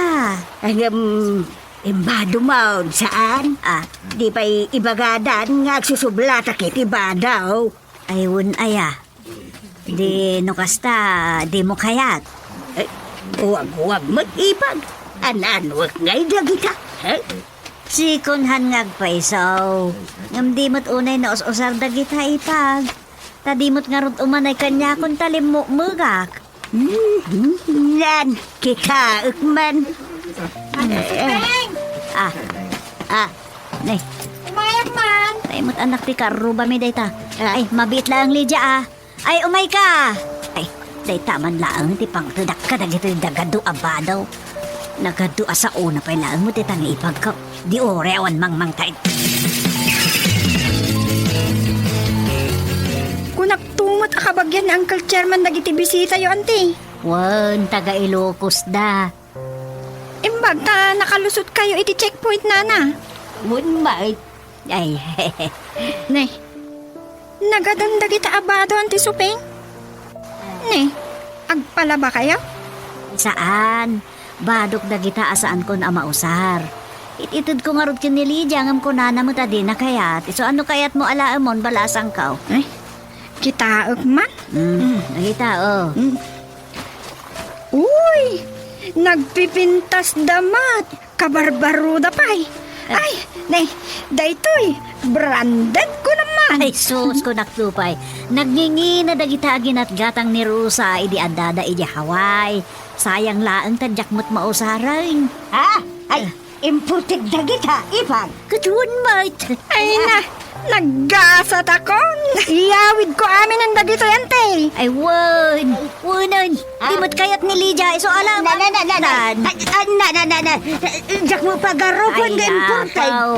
Ay, um, Imbadom, saan? Ah. Di pay ibagadan nga agsusublatak iti badaw. Ay, wen aya. Di no kasta, dimo kayat. Ay, wagwag met, ipag. An-anwek ngay dagita, eh? Sikunhan nga agpayso. Ngem di met unay naus-usar dagita, ipag. Ta di met ngarud umanay kaniakon ta limmukmegak. Hmm, nan, kitaek man. Ate Sopeng! Ah, ah, ne. Umayak man! Ay, met anak ti karrubami dayta. Ah. Ay, mabiit laeng, Lydia, ah. Ay, umayka! Ay, dayta man laeng ti pangtedak kadagitoy dagadu a badaw. Nagadu a saona pay laeng met ti tangipagko. Di uray awan mangmangted. Kunakto met a kabagian ni Uncle Chairman dagiti bisitayo, Auntie. Wen, taga Ilocos da. Imbag ta nakalusotkayo iti checkpoint, Nana. Wen, met. Ay. Ne, nagadan dagita a bado, Auntie Sopeng? Ne, agpalabakayo? Saan. Badok dagita a saankon a mausar. It-itedko ngarud ken ni Lydia ngem kunana met a dina kayat. Isu a no kayatmo a laemon, balasangko. Ay, kitaek man. Mm, dagita, oh. Mm. Uy! Nagpipintasda met! Kabarbaroda pay! Ah. Ay, ne, daytoy, branded ko naman! Ay, sus, kunakto pay. Nagngingina dagita a ginatgatang ni Rosa idi addada idiay Hawaii. Sayang laeng ta diak met mausaren. Ah, ay, ah. Imported dagita, ipag. Ket wen met. Ay na, naggasatakon. Iyawidko amin dagitoy, Auntie. Ay, wen. Wenen. Ah. Di met kayat ni Lydia, isu a laeng. Na, na, na, na, na. Tan. Ay, ah, na, na, na, na. Diak mo pagarupan nga imported. Ay, apaw.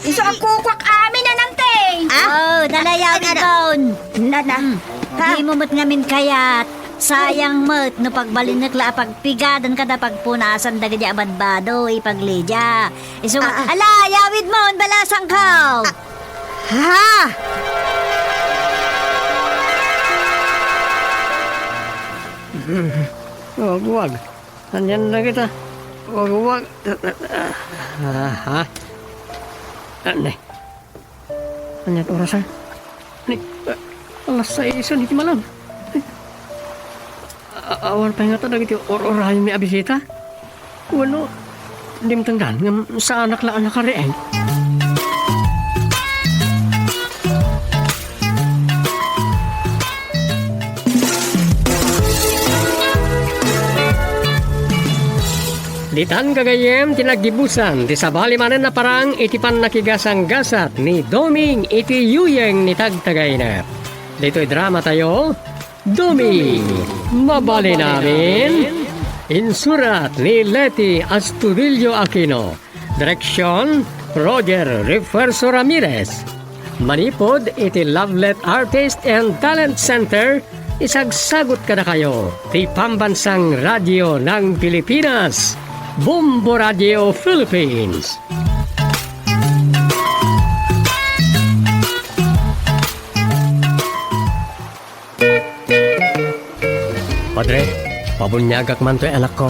Isu a kukuak amin, Auntie. Ah? Oh, nana, iyawidkon. Na, na. Hmm. Ha? Di mo met ngamin kayat. Sayang met no pagbalinnek la a pagpigadan kada pagpunasan dagiti a badbado, ipag Lydia. Isu nga, Ah, ah. Ala, yawid mo, balasangko! Ha? Wagwag. Anian dagita? Wagwag. Ah, ha? Ania? Anian orasan? Ni, ah, alas sais iti malam. A-, awan pay ngata dagiti ur-uraymi a bisita? Wenno, dimtengdan ngem saanak la a nakariing? Ditan gagayyem ti naggibusan ti sabali manen a parang iti pannakigasanggasat ni Doming iti yuyeng ni Tagtagainep. Ditoy dramatayo, Doming, Mabalin Amin. Insurat ni Leti Astudillo Aquino. Direksyon, Roger Refuerzo Ramirez. Manipud iti Lovelet Artist and Talent Center, isagsagut kadakayo ti Pambansang Radyo ng Pilipinas, Bombo Radio Philippines. Padre, pabuniagak man toy anakko.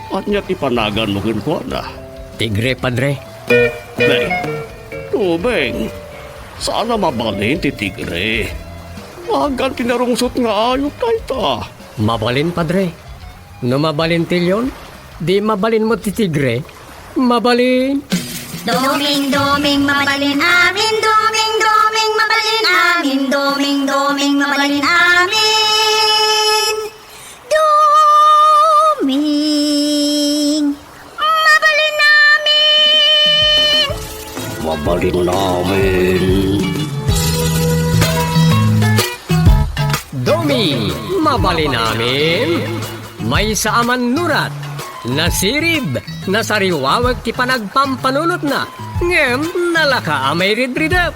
Ania ti panaganmo kenkuana? Tigre, Padre. Beng, Doming, saan a mabalin ti tigre. Nagan ti narungsot nga ayup dayta. Mabalin, Padre. No mabalin ti leon, di mabalin met ti tigre. Mabalin. Doming, Doming, mabalin amin. Doming, Doming, mabalin amin. Doming, Doming, mabalin amin. Doming, mabalin amin. Mabalin amin. Doming, mabalin amin. Maysa a mannurat, nasirib, nasariwawek ti panagpampanunotna, ngem nalaka a mairidridep.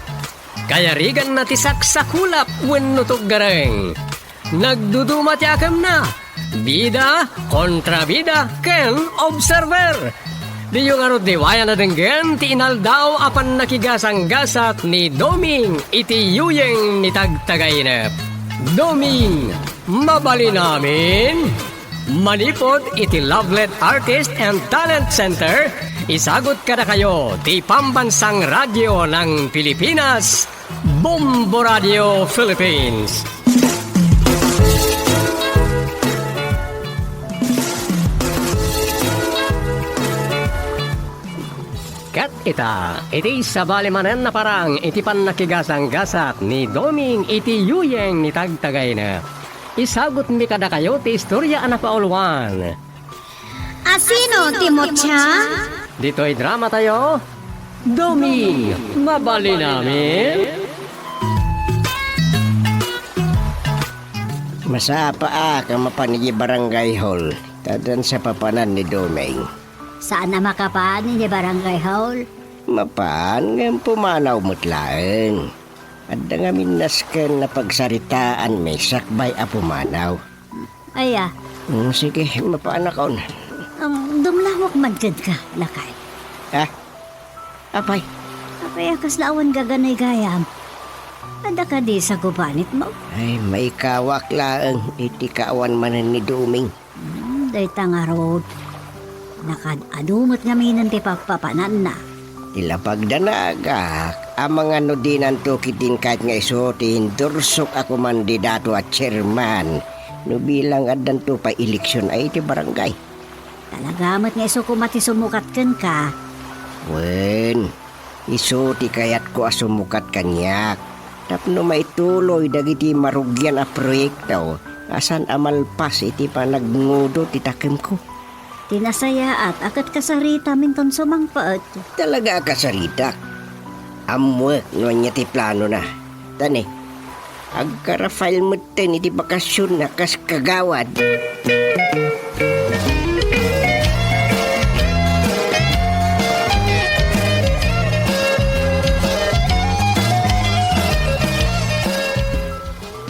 Kayariganna ti saksakulap wenno tuggareng. Nagduduma ti akemna. Bida, kontrabida, ken observer. Diyo ngarud liwayan a denggen ti inaldaw a pannakigasanggasat ni Doming iti yuyeng ni Tagtagainep. Doming, mabalin amin. Manipud iti Lovelet Artist and Talent Center, isagut kadakayo ti Pambansang Radyo ng Pilipinas, Bombo Radio Philippines. Ket ita, iti sabali manen a parang iti pannakigasanggasat ni Doming iti yuyeng ni Tagtagainep. Isagutmi kadakayo ti istoria a napauluan. Asino ti mutya? Ditoy dramatayo, Doming, mabalin amin. Masapa a mapan idiay barangay hall, ta addan sa papanan ni Doming. Saan a makapan idiay barangay hall? Mapan, ngem pumanaw met laeng. Adda ngamin nasken a pagsaritaanmi sakbay a pumanaw. Aya. Mm, sige, mapanakon. Ang dumlawak man kenka, lakay. Ha? Apay? Apay a kasla awan gaganay gayam. Adda kadi sa gubanitmo? Ay, maikawak laeng iti kaawan manen ni Doming. Hmm, dayta ngarud. Nakaad-adu met ngamin ti papapananna. Ti lapagdanagak, amangan no dinanto ketdin kayat nga isu ti indursok a kumandidato a chairman no bilang addanto pay eleksion a iti barangay. Talaga met nga isu koma ti sumukat kenka. Wen, isu ti kayatko a sumukat kaniak tapno maituloy dagiti marugian a proyekto a saan a malpas iti panagngudot ti takemko. Ti nasayaat a ket kasaritaminton sumangpet. Talaga a kasaritak. Ammoek no ania ti planona. Tani, agkarafail metten iti bakasionna kas kagawad.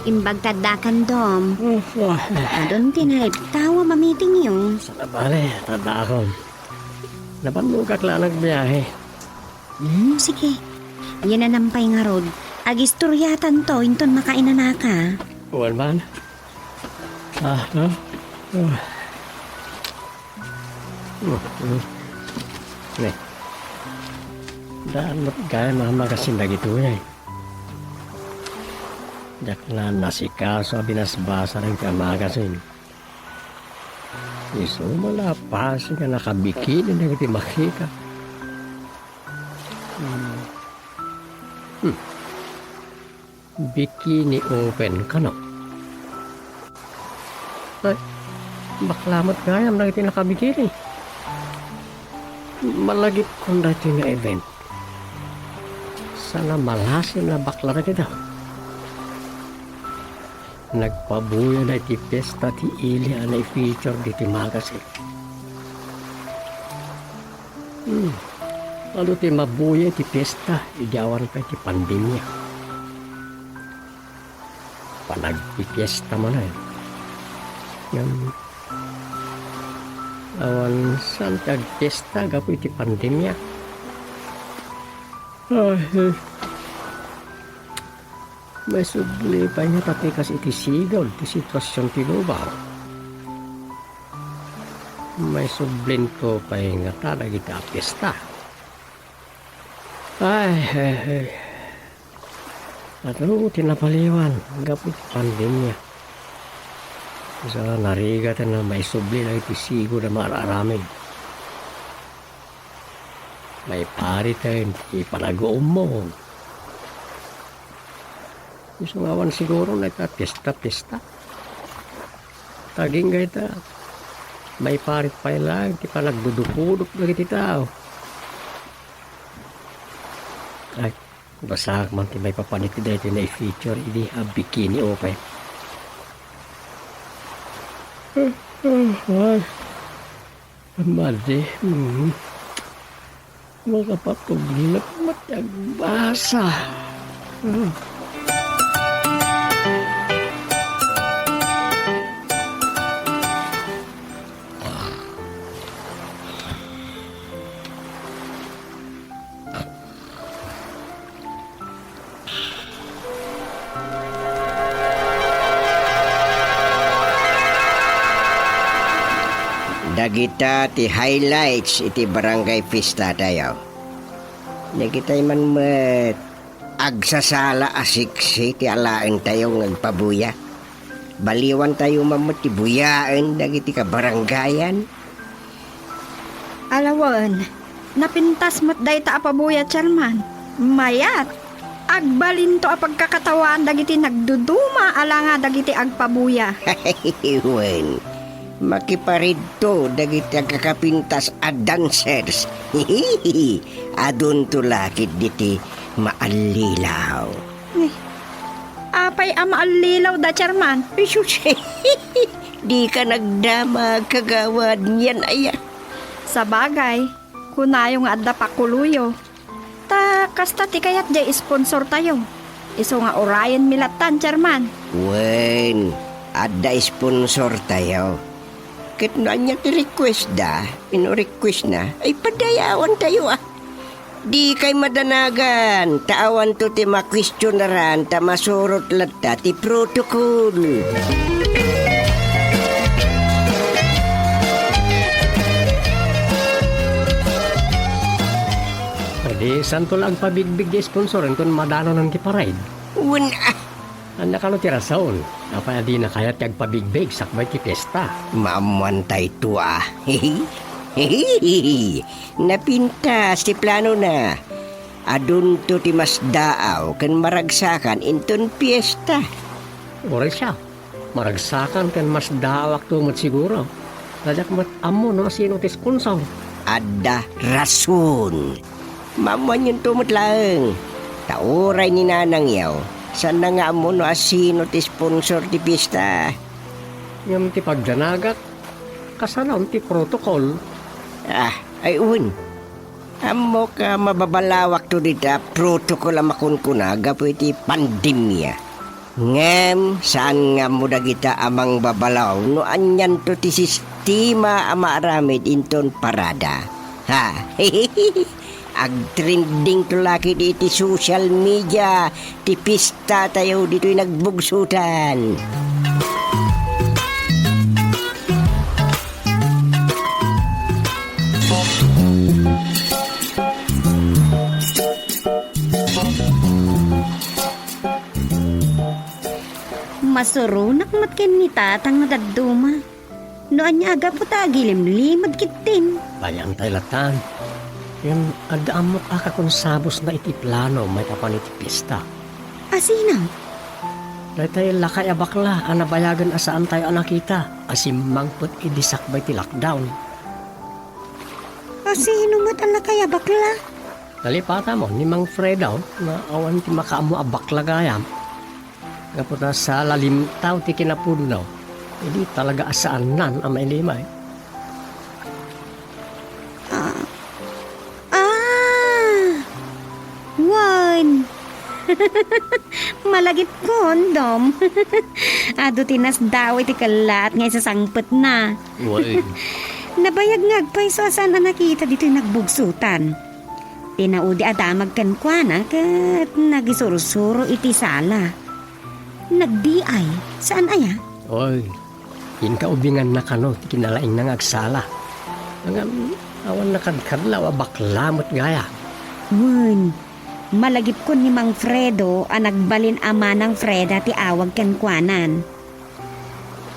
Imbag ta addakan, Dom. Oh, oh. Adun ti naiptaw a mamitingyo. Saan a bale, ta addaakon. Nabannogak la a nagbiahe. Hmm, sige. Yan a nampay ngarud. Agistoriatanto inton makainanaka. Wen man. Ah, ah, ah. Mm, mm. Ne. Daan met gayam a magasin dagitoy, ay. Diak la nasikaso a binasbasa dagiti a magasin. Isu met la a pasig a nakabikini dagiti makita. Hmm. Hmm. Bikini open kano? Ay, bakla met gayam dagiti nakabikini. Malagipkon daytoy nga event. Saan a malasin a bakla dagita. Nagpabuya daytoy fiesta ti ili a nai-feature ditoy magazine. Hmm. Adu ti mabuya iti fiesta idi awan pay ti pandemia. Panagpipiesta manen. Ngem, awan saan ti agpiesta gapu iti pandemia. Ay, eh. Maisubli pay ngata ti kas iti sigud ti situasion ti lubong. Maisublinto pay ngata dagiti a piesta. Ay, ay, ay. Adu ti napaliwan gapu iti pandemia. Sa narigat a maisubli dagiti sigud a maaramid. Maipariten ti panaguummong. Isu nga awan siguro nagka-fiesta-fiesta. Agingga ita, maiparit pay laeng ti panagdudukudok dagiti tao. Ay, basaak man ti maipapan iti daytoy nai-feature idi a bikini open. Ay, madi, mm. Makapatudlek met ti agbasa. Dagita ti highlights iti barangay fiesta tayo. Dagitay man met agsasala a siksi ti alaentayo nga agpabuya. Baliwan tayo man met ti buyaen dagiti kabarangayan. Alawen, napintas met dayta a pabuya, Chairman. Mayat! Agbalinto a pagkakatawaan dagiti nagduduma a langa dagiti agpabuya. Wen, makiparidto dagiti agkakapintas a dancers. Adunto la ketdi ti maallilaw. Eh, apay a maallilaw da, Chairman? Isus, dika nagdamag, kagawad, niyan aya. Sabagay, kunayo nga adda pakuloyo. Ta kasta ti kayat diay sponsor tayo. Isu nga urayenmi lattan, Chairman. Wen, adda sponsor tayo. Ket no ania ti request da, ino request na, ay padayawan tayo, ah. Dikay madanagan, ta awanto ti makuestionaran, ta masurot latta ti protocol. Adi, santo la agpabigbig ti sponsor, inton madananan ti parade. Wen, ah, Ania kano ti rason? Apay a dina kayat ti agpabigbig sakbay ti fiesta? Maammoan tayto, a. Napintas ti planona. Adunto ti masdaaw ken maragsakan inton fiesta. Uray siak, maragsakan ken masdaawakto met siguro. Ta diak met ammo no asino ti sponsor. Adda rason. Maammoanyonto met laeng. Ta uray ni nanangyo, saanna nga ammo no asino ti sponsor ti fiesta. Ngem ti pagdanagak, kasano ti protocol? Ah, ay wen. Ammok a mababalawakto dita protocol a makunkuna gapu iti pandemia. Ngem saan nga ammo dagita a mangbabalaw no anianto ti sistema a maaramid inton parada. Ha? Agtrending to la ketdi iti social media ti pistatayo ditoy Nagbugsutan. Masuronak met ken ni Tatang no dadduma. No ania a gapu ta agilimlimed ketdin. Bayan tay latan. Ngem adda ammok a kakunsabosna iti plano maipapan iti pista. Asino? Daytay lakay a bakla a nabayagen a saantayo a nakita a simmangpet idi sakbay ti lockdown. Asino met a lakay a bakla? Nalipatmo ni Mang Fredo nga awan ti makaammo a bakla gayam. Gapu ta sala limtaw ti kinapudno, idi talaga a saannan a mailimay. Ah. Ah! Wen! Malagipkon, Dom. Adu ti nasdaaw iti kellaat nga isasangpetna. Wen. Nabayag nga agpayso a saan a nakita ditoy Nagbugsutan. Tinaudi a damag kenkuana ket nagisursuro iti sala. Nagbiay, saan aya? Oy, inkaubinganna kano ti kinalaingna nga agsala. Ngem awan nakadkadlaw a bakla met gaya. Wen, malagipkon ni Mang Fredo a nagbalin a Manang Freda ti awag kenkuanan.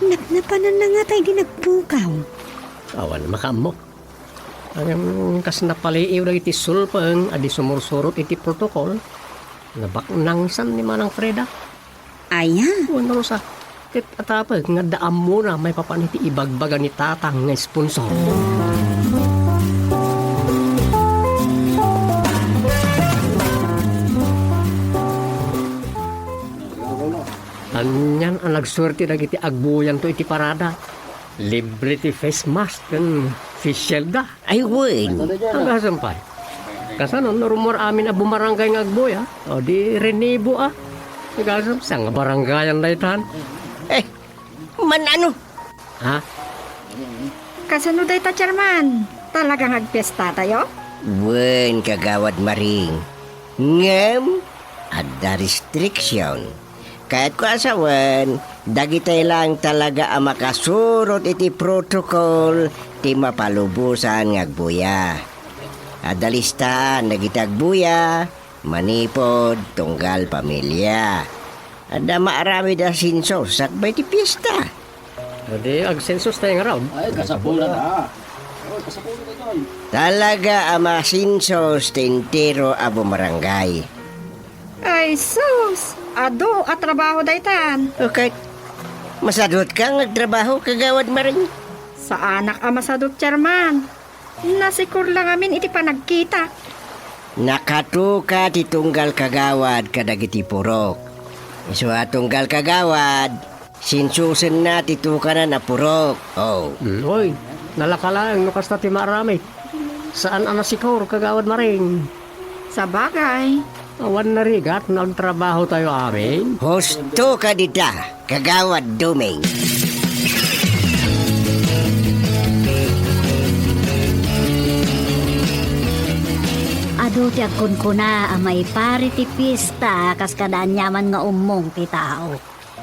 Napnapananna ngata idi nagpukaw. Awan makaammo. Ngem kas napaliiw dagiti sulpeng a di sumursurot iti protokol, nabaknangsan ni Manang Freda. Aya? Wen, Rosa, ket atapek nga adda ammona maipapan iti ibagbaga ni Tatang nga sponsor. Anian a nagsuerte dagiti agbuyanto iti parada. Libre ti face mask ken face shield da. Ay, wen. Agasem pay. Kasano no rummuar amin a bumarangay nga agbuya? O di renibo a. Agasem, saan nga barangayan daytan? Eh, man-ano? Ha? Kasano dayta, Chairman? Talaga nga agpiestatayo? Wen, Kagawad Maring. Ngem, adda restriction. Kayatko a sawen, dagitay laeng talaga a makasurot iti protocol ti mapalubosan nga agbuya. Adda listaan dagiti agbuya, manipud, tunggal pamilia. Adda maaramid a sensus sakbay ti piesta. Adi, agsensus tayo nga raw. Ay, kasapulan, ah. Oy, kasapulan ito, ay. Talaga a masensus ti entero a bumarangay. Ay, sus! Adu a trabaho daytan. Okay. Masadutka nga agtrabaho, Kagawad Maring? Saanak a masadut, Chairman. Nasikor la ngamin iti panagkita. Nakatuka ti tunggal kagawad kadagiti purok. Isu a tunggal kagawad, sensusenna ti tukanan a purok. Oh. Mm, oy, nalaka laeng no kasta ti maaramid. Saan a nasikor, Kagawad Maring. Sabagay. Awan narigat no agtrabaho tayo amin. Husto ka dita, Kagawad Duming. Adu ti agkunkuna a maipari ti pista kas kada aniaman nga ummong ti tao.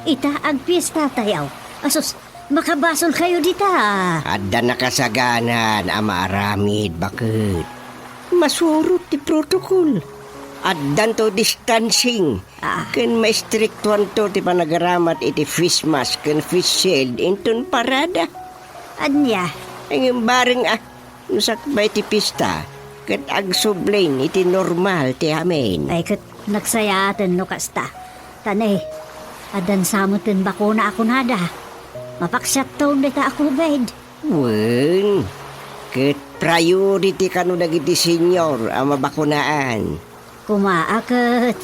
Ita, agpiesta tayo. Asus, makabasolkayo dita. Adda nakasaganan a maaramid, baket. Masurot ti protocol. Addanto distancing. Ah. Ken maistriktuanto ti panagaramat iti face mask ken face shield inton parada. Ania? Ngem bareng a, no sakbay ti pista, ket agsublin iti normal ti amin. Ay, ket nagsayaaten no kasta. Ta ne, addan sa met ti bakuna a kunada. Mapaksiatton dayta a covid. Wen, ket priority kano dagiti senior a mabakunaan. Koma a ket,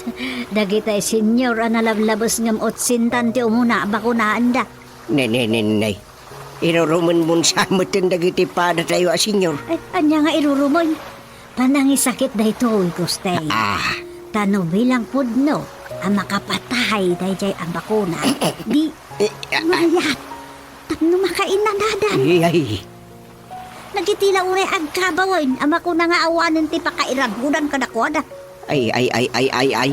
dagitay senior a nalablabes ngem otsentan ti umuna a bakunaanda. Ne, ne, ne, ne. Irurumenmon sa metten dagiti padatayo a senior. Ay, ania nga irurumen? Panangisakit daytoy, Gusteng. Ah. Ta no bilang pudno, a makapatay daydiay a bakuna. Di, eh, ah, mayat. Tapno makainanadan. Ay, ay. Dagiti la unay agkabawen a makuna nga awanen ti pakairagudan kadakuada. Ay, ay, ay, ay, ay, ay.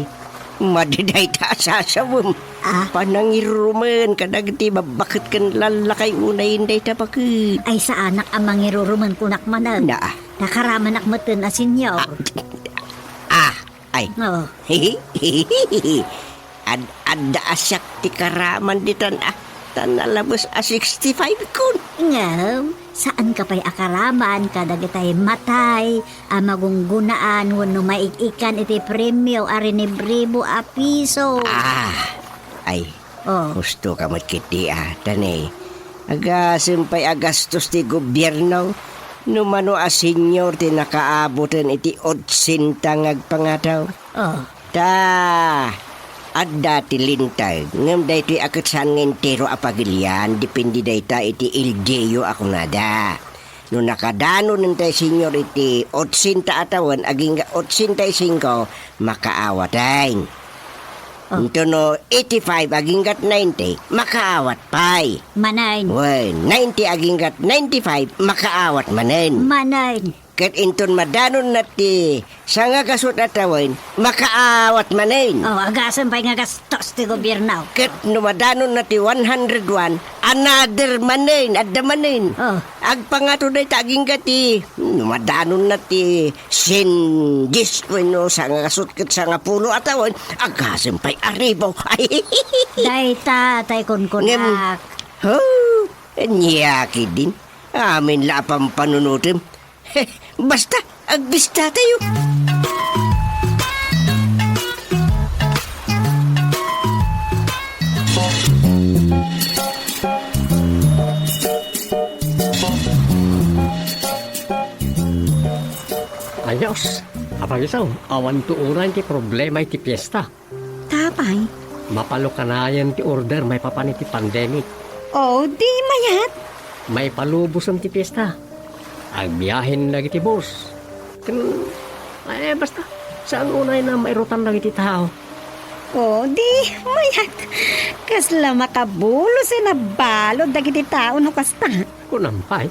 Madi dayta a sasawem. Ah? Panangirurumen kadagiti babbaket ken lallakay unay dayta baket. Ay, saanak a mangirurumen kunak manen. Naa. Nakaramanak metten a senior. Ah, ah, ay. Oo. Ad-, adda a siak ti karaman ditan a, ta nalabes a sixty-five kun. Ngem, saanka pay a karaman kadagitay matay a magunggunaan wenno maig-ikan iti premio a rinibribo a piso. Ah, ay, oh. Husto ka met ketdi a, ta ne, agasem pay a gastos ti gobierno no mano a senior ti nakaaboten iti otsenta nga agpangataw. Oh. Ta, adda ti linteg, ngem daytoy a ket saan nga entero a pagilian, depende dayta iti L G U a kunada. No nakadanon tay senior iti otsenta a tawen, agingga otsenta y singko, makaawat pay. Oh. Inton no eighty-five, aginggat ninety, makaawat pay. Manen. Wen, ninety, aginggat ninety-five, makaawat manen. Manen. Ket inton madanonna ti sangagasut a tawen, makaawat manen. Oh, agasem pay nga gastos ti gobierno. Ket no madanonna ti one hundred one, another manen, adda manen. Oh. Agpangato dayta agingga ti, no madanonna ti sien dies wenno sangagasut ket sangapulo a tawen, agasem pay a ribu. Ay. Dayta tay kunkunak. Ngem, oh, ania ketdin. Amin la a pampanunotem. Basta, agbistatayo. Ayos. Apay isu, awan to uray ti problema iti fiesta. Ta apay? Mapalo kanayon ti order maipapan iti pandemic. Oh, di mayat? Maipalubosen ti fiesta. Agbiahen dagiti bus. Ken, eh, basta, saan unay a mairutan dagiti tao. Oh, di mayat. Kasla makabulosen a balud dagiti tao no kasta. Kunam pay.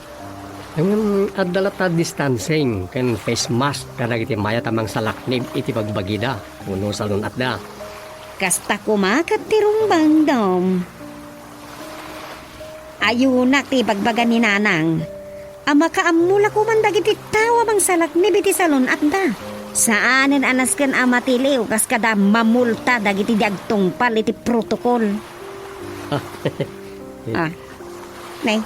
Ngem adda latta distancing ken face mask kadagiti mayat a mangsalaknib iti bagbagida wenno salun-atda. Kasta koma ket ti rumbangdam. Ayunak ti ibagbaga ni Nanang a makaammo la koman dagiti tao a mangsalaknib iti salun-atda. Saanen a nasken a matiliw kas kada mamulta dagiti di agtungpal iti protokol. Ah. Nay,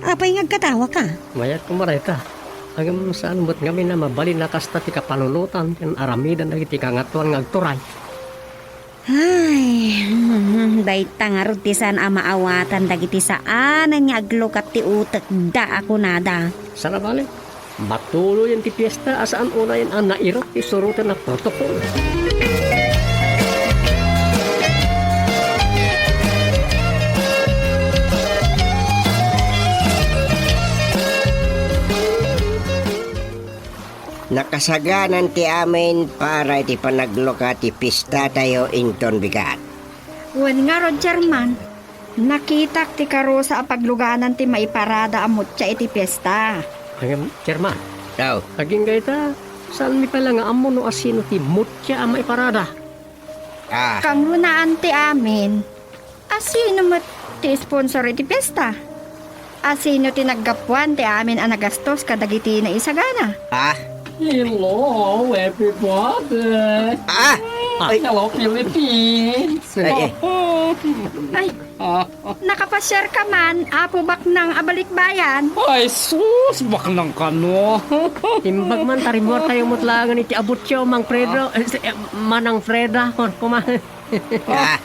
apay nga agkatawaka? Mayat koma dayta. Ngem saan met ngamin a mabalin a kasta ti kapanunotan ken aramidan dagiti kangatoan nga agturay. Ay, dayta ngarud ti saan a maawatan dagiti saanen nga aglukat ti utekda a kunada. Saan a bale? Matuloyen ti fiesta a saan unayen a nairat ti suroten a protokol. Nakasaganan ti amin para iti panagluka ti fiestatayo inton bigat. Wen ngarud, Chairman. Nakitak ti karusa a pagluganan ti maiparada a mutya iti fiesta. Ngem, Chairman. Tao. Agingga ita, saanmi pay la nga ammo no asino ti mutya a maiparada. Ah. Kangrunaan ti amin. Asino met ti sponsor iti fiesta? Asino ti naggapuan ti amin a nagastos kadagiti naisagana? Ah. Hello, everybody. Ah. Ay. Hello, Philippines. Ay, eh. Ay, Ah. Nakapasiarka man, Apo Baknang a balikbayan? Ay, sus, Baknang kano. Imbag man, ta rimmuartayo met laengen iti abutyo, Mang Fredo. Ah. Eh, si, eh, Manang Freda, kon kuma. Ah.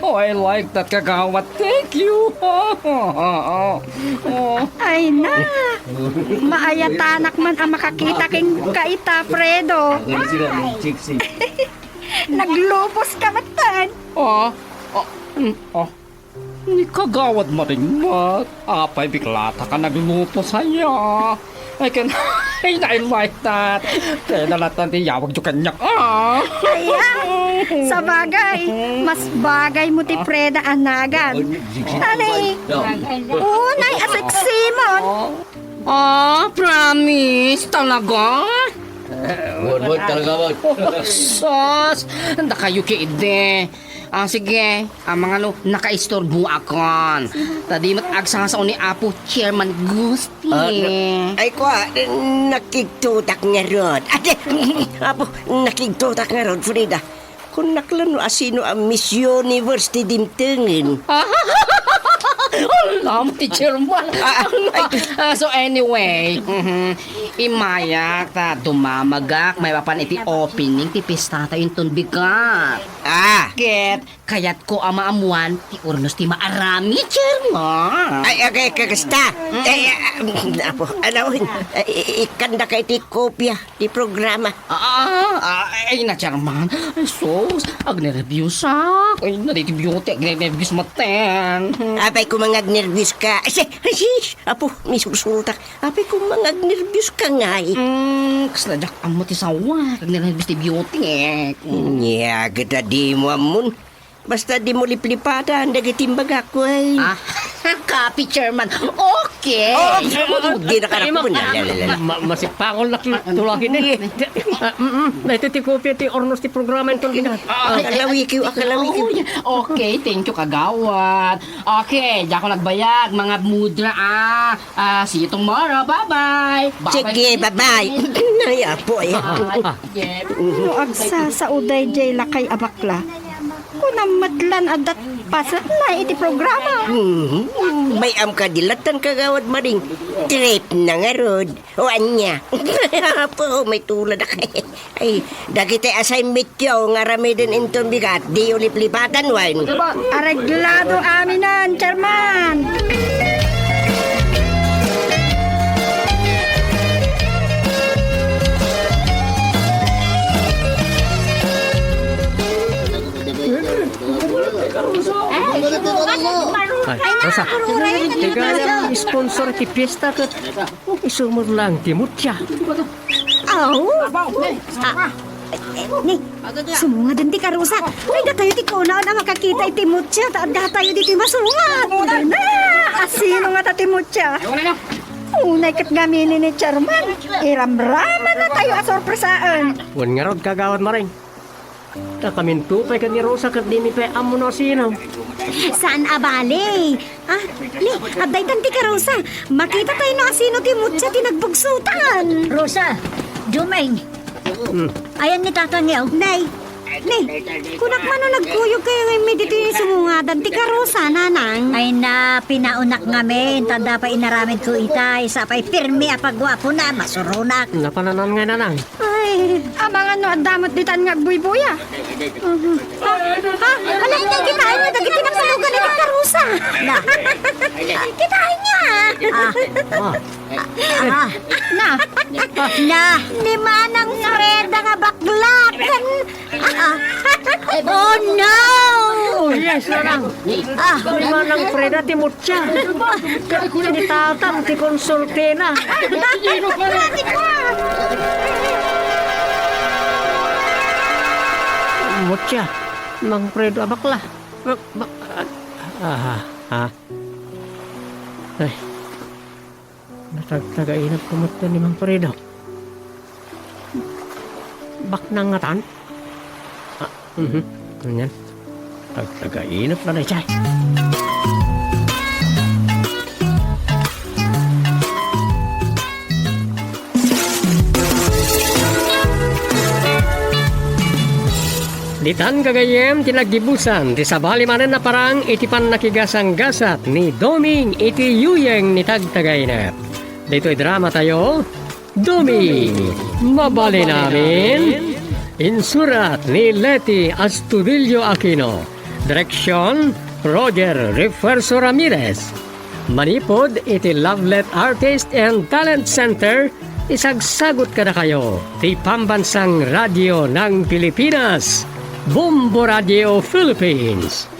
Oh, I like that, kagawad. Thank you. Oh. Ay na, maayatanak man a makakita kenka ita, Fredo. Naglupos ka met. Ah, ah, mm, ah. Ni kagawad Maringmat, apay biklata ka naglupos aya? I can, ay, I like that. Kaya na latta ti yawag jo kaniak, ah. Ay, ah. Sabagay, mas bagay mo ti Freda a nagan. Ay, unay a sexy mo. Ah, promise? Talaga? Wan, wan, talaga, wan. Sus! Dakayo ketdi. Ah, sige. Ah, mangano, nakaistorbo akon. Ta di met agsasao ni Apo Chairman Gusti. Ah, na-, ay, kua, nakigtutak ngarud. Ade, Apo, nakigtutak ngarud, Frida. Kunnak la no asino a Miss Universe ti dimtengen. Alam ti chairman. Ah, ah, ay. Ah, so anyway, mhm, immayak ta dumamagak maipapan iti opening ti pistatayo inton bigat. Ah. Ket kayatko a maammuan ti urnos ti maaramid, chairman. Ay, okay, kagasta. Mm. Ay, ah, Apo, ano, ay, i-, ikkandaka iti kopia ti programa. Ah, ah, ay, na, chairman. Ay, sus, agnerbiusak. Ay, na, diti beauty, agnerbius maten. Apay, kung mangagnerbius ka. Ay, si-, ay, sis, Apo, misursurotak. Apay, kung mangagnerbius ka ngay. Hmm, kasla diak ammo ti sawa. Agnerbius ti beauty, eh. Nya, kita di mo ammon. Basta di mo liplipatan dagiti imbagak, wen. Ah, copy, chairman. Okay. Oh, di na ka na. Ay, ma-, ma-, masipangol na ki-, tulak ini. Ah, mm, mm. Daytoy ti kopia ti urnos ti programa inton bigat. Ah, ah, akalawikiw, akalawikiw. Oh, okay, thank you, kagawad. Okay, diak nagbayag, mga mudra, ah. Ah, see you tomorrow. Bye-bye. Bye-bye. Sige, bye-bye. Ay, apo, ay. Bye. Sige. No agsasao daydiay lakay a bakla, kunam met lan adda pasatna iti programa. Hmm, may-am kadi lattan, kagawad Maring. Trip na ngarud. O ania? Apo, may tuladak. Ay, dagiti assignment yo nga aramiden inton bigat, diyo liplipatan, wen. Areglado aminen, chairman. Ay, Rosa. Ikaw ang sponsor ti piyesta ket isu met lang ti mutya. Aw. Ah, ni, sumungaden ti karusa. Uy, datayo ti kunaon a makakita iti mutya, ta addatayo ditoy masungat. Na, asino nga ta ti mutya? Unay ket ngamin ni chairman, iramramanna tayo a sorpresaen. Wen ngarud, kagawad Maring. Ta kaminto pay ken ni Rosa ket dimi pay ammo no asino. Saan a bale? Ah, ni, adda itan ti karusa. Makita tayo no asino ti mutya ti nagbugsutan. Rosa, Jumeng. Hmm. Ayan ni Tatang yaw. Nay, ni, kunak man no nagkuyog kayo ngayon ditoy sumungadan ti karusa, nanang. Ay na, pinaunak ngamin, ta adda pay inaramid ko itay, sa pay pirmi a pagwapo na, masurunak. Napananan nga, nanang. Ay, amangan no adda met ditan nga agbuybuya. Mhm. Ha? Ha? Ala, inay, kitaen niyo dagiti nagsalugan iti karusa. Na. Kitaen niyo, ah. Ah. Ah. Ah. Na. Na. Ni Manang Freda nga bakla. Kan-, ah. Oh, no! Oh, yes, nanang. Ah. Ni Manang Freda ti mutya. Ni Tatang ti konsultina. Mutya, Mang Fredo a bakla. Ba-, ba-, ah, ah, ah. Ay. Natagtagainep ko met ni Mang Fredo. Baknang ngatan? Ah, mhm. Ngunyan. Tagtagainep na dayta. Ditan gagayyem ti naggibusan ti sabali manen a parang iti pannakigasanggasat ni Doming iti yuyeng ni Tagtagainep. Ditoy drama tayo, Doming, mabalin amin. Insurat ni Leti Astudillo Aquino. Direksyon, Roger Refuerzo Ramirez. Manipud iti Lovelet Artist and Talent Center, isagsagut kadakayo ti Pambansang Radio ng Pilipinas, Bombo Radio Philippines.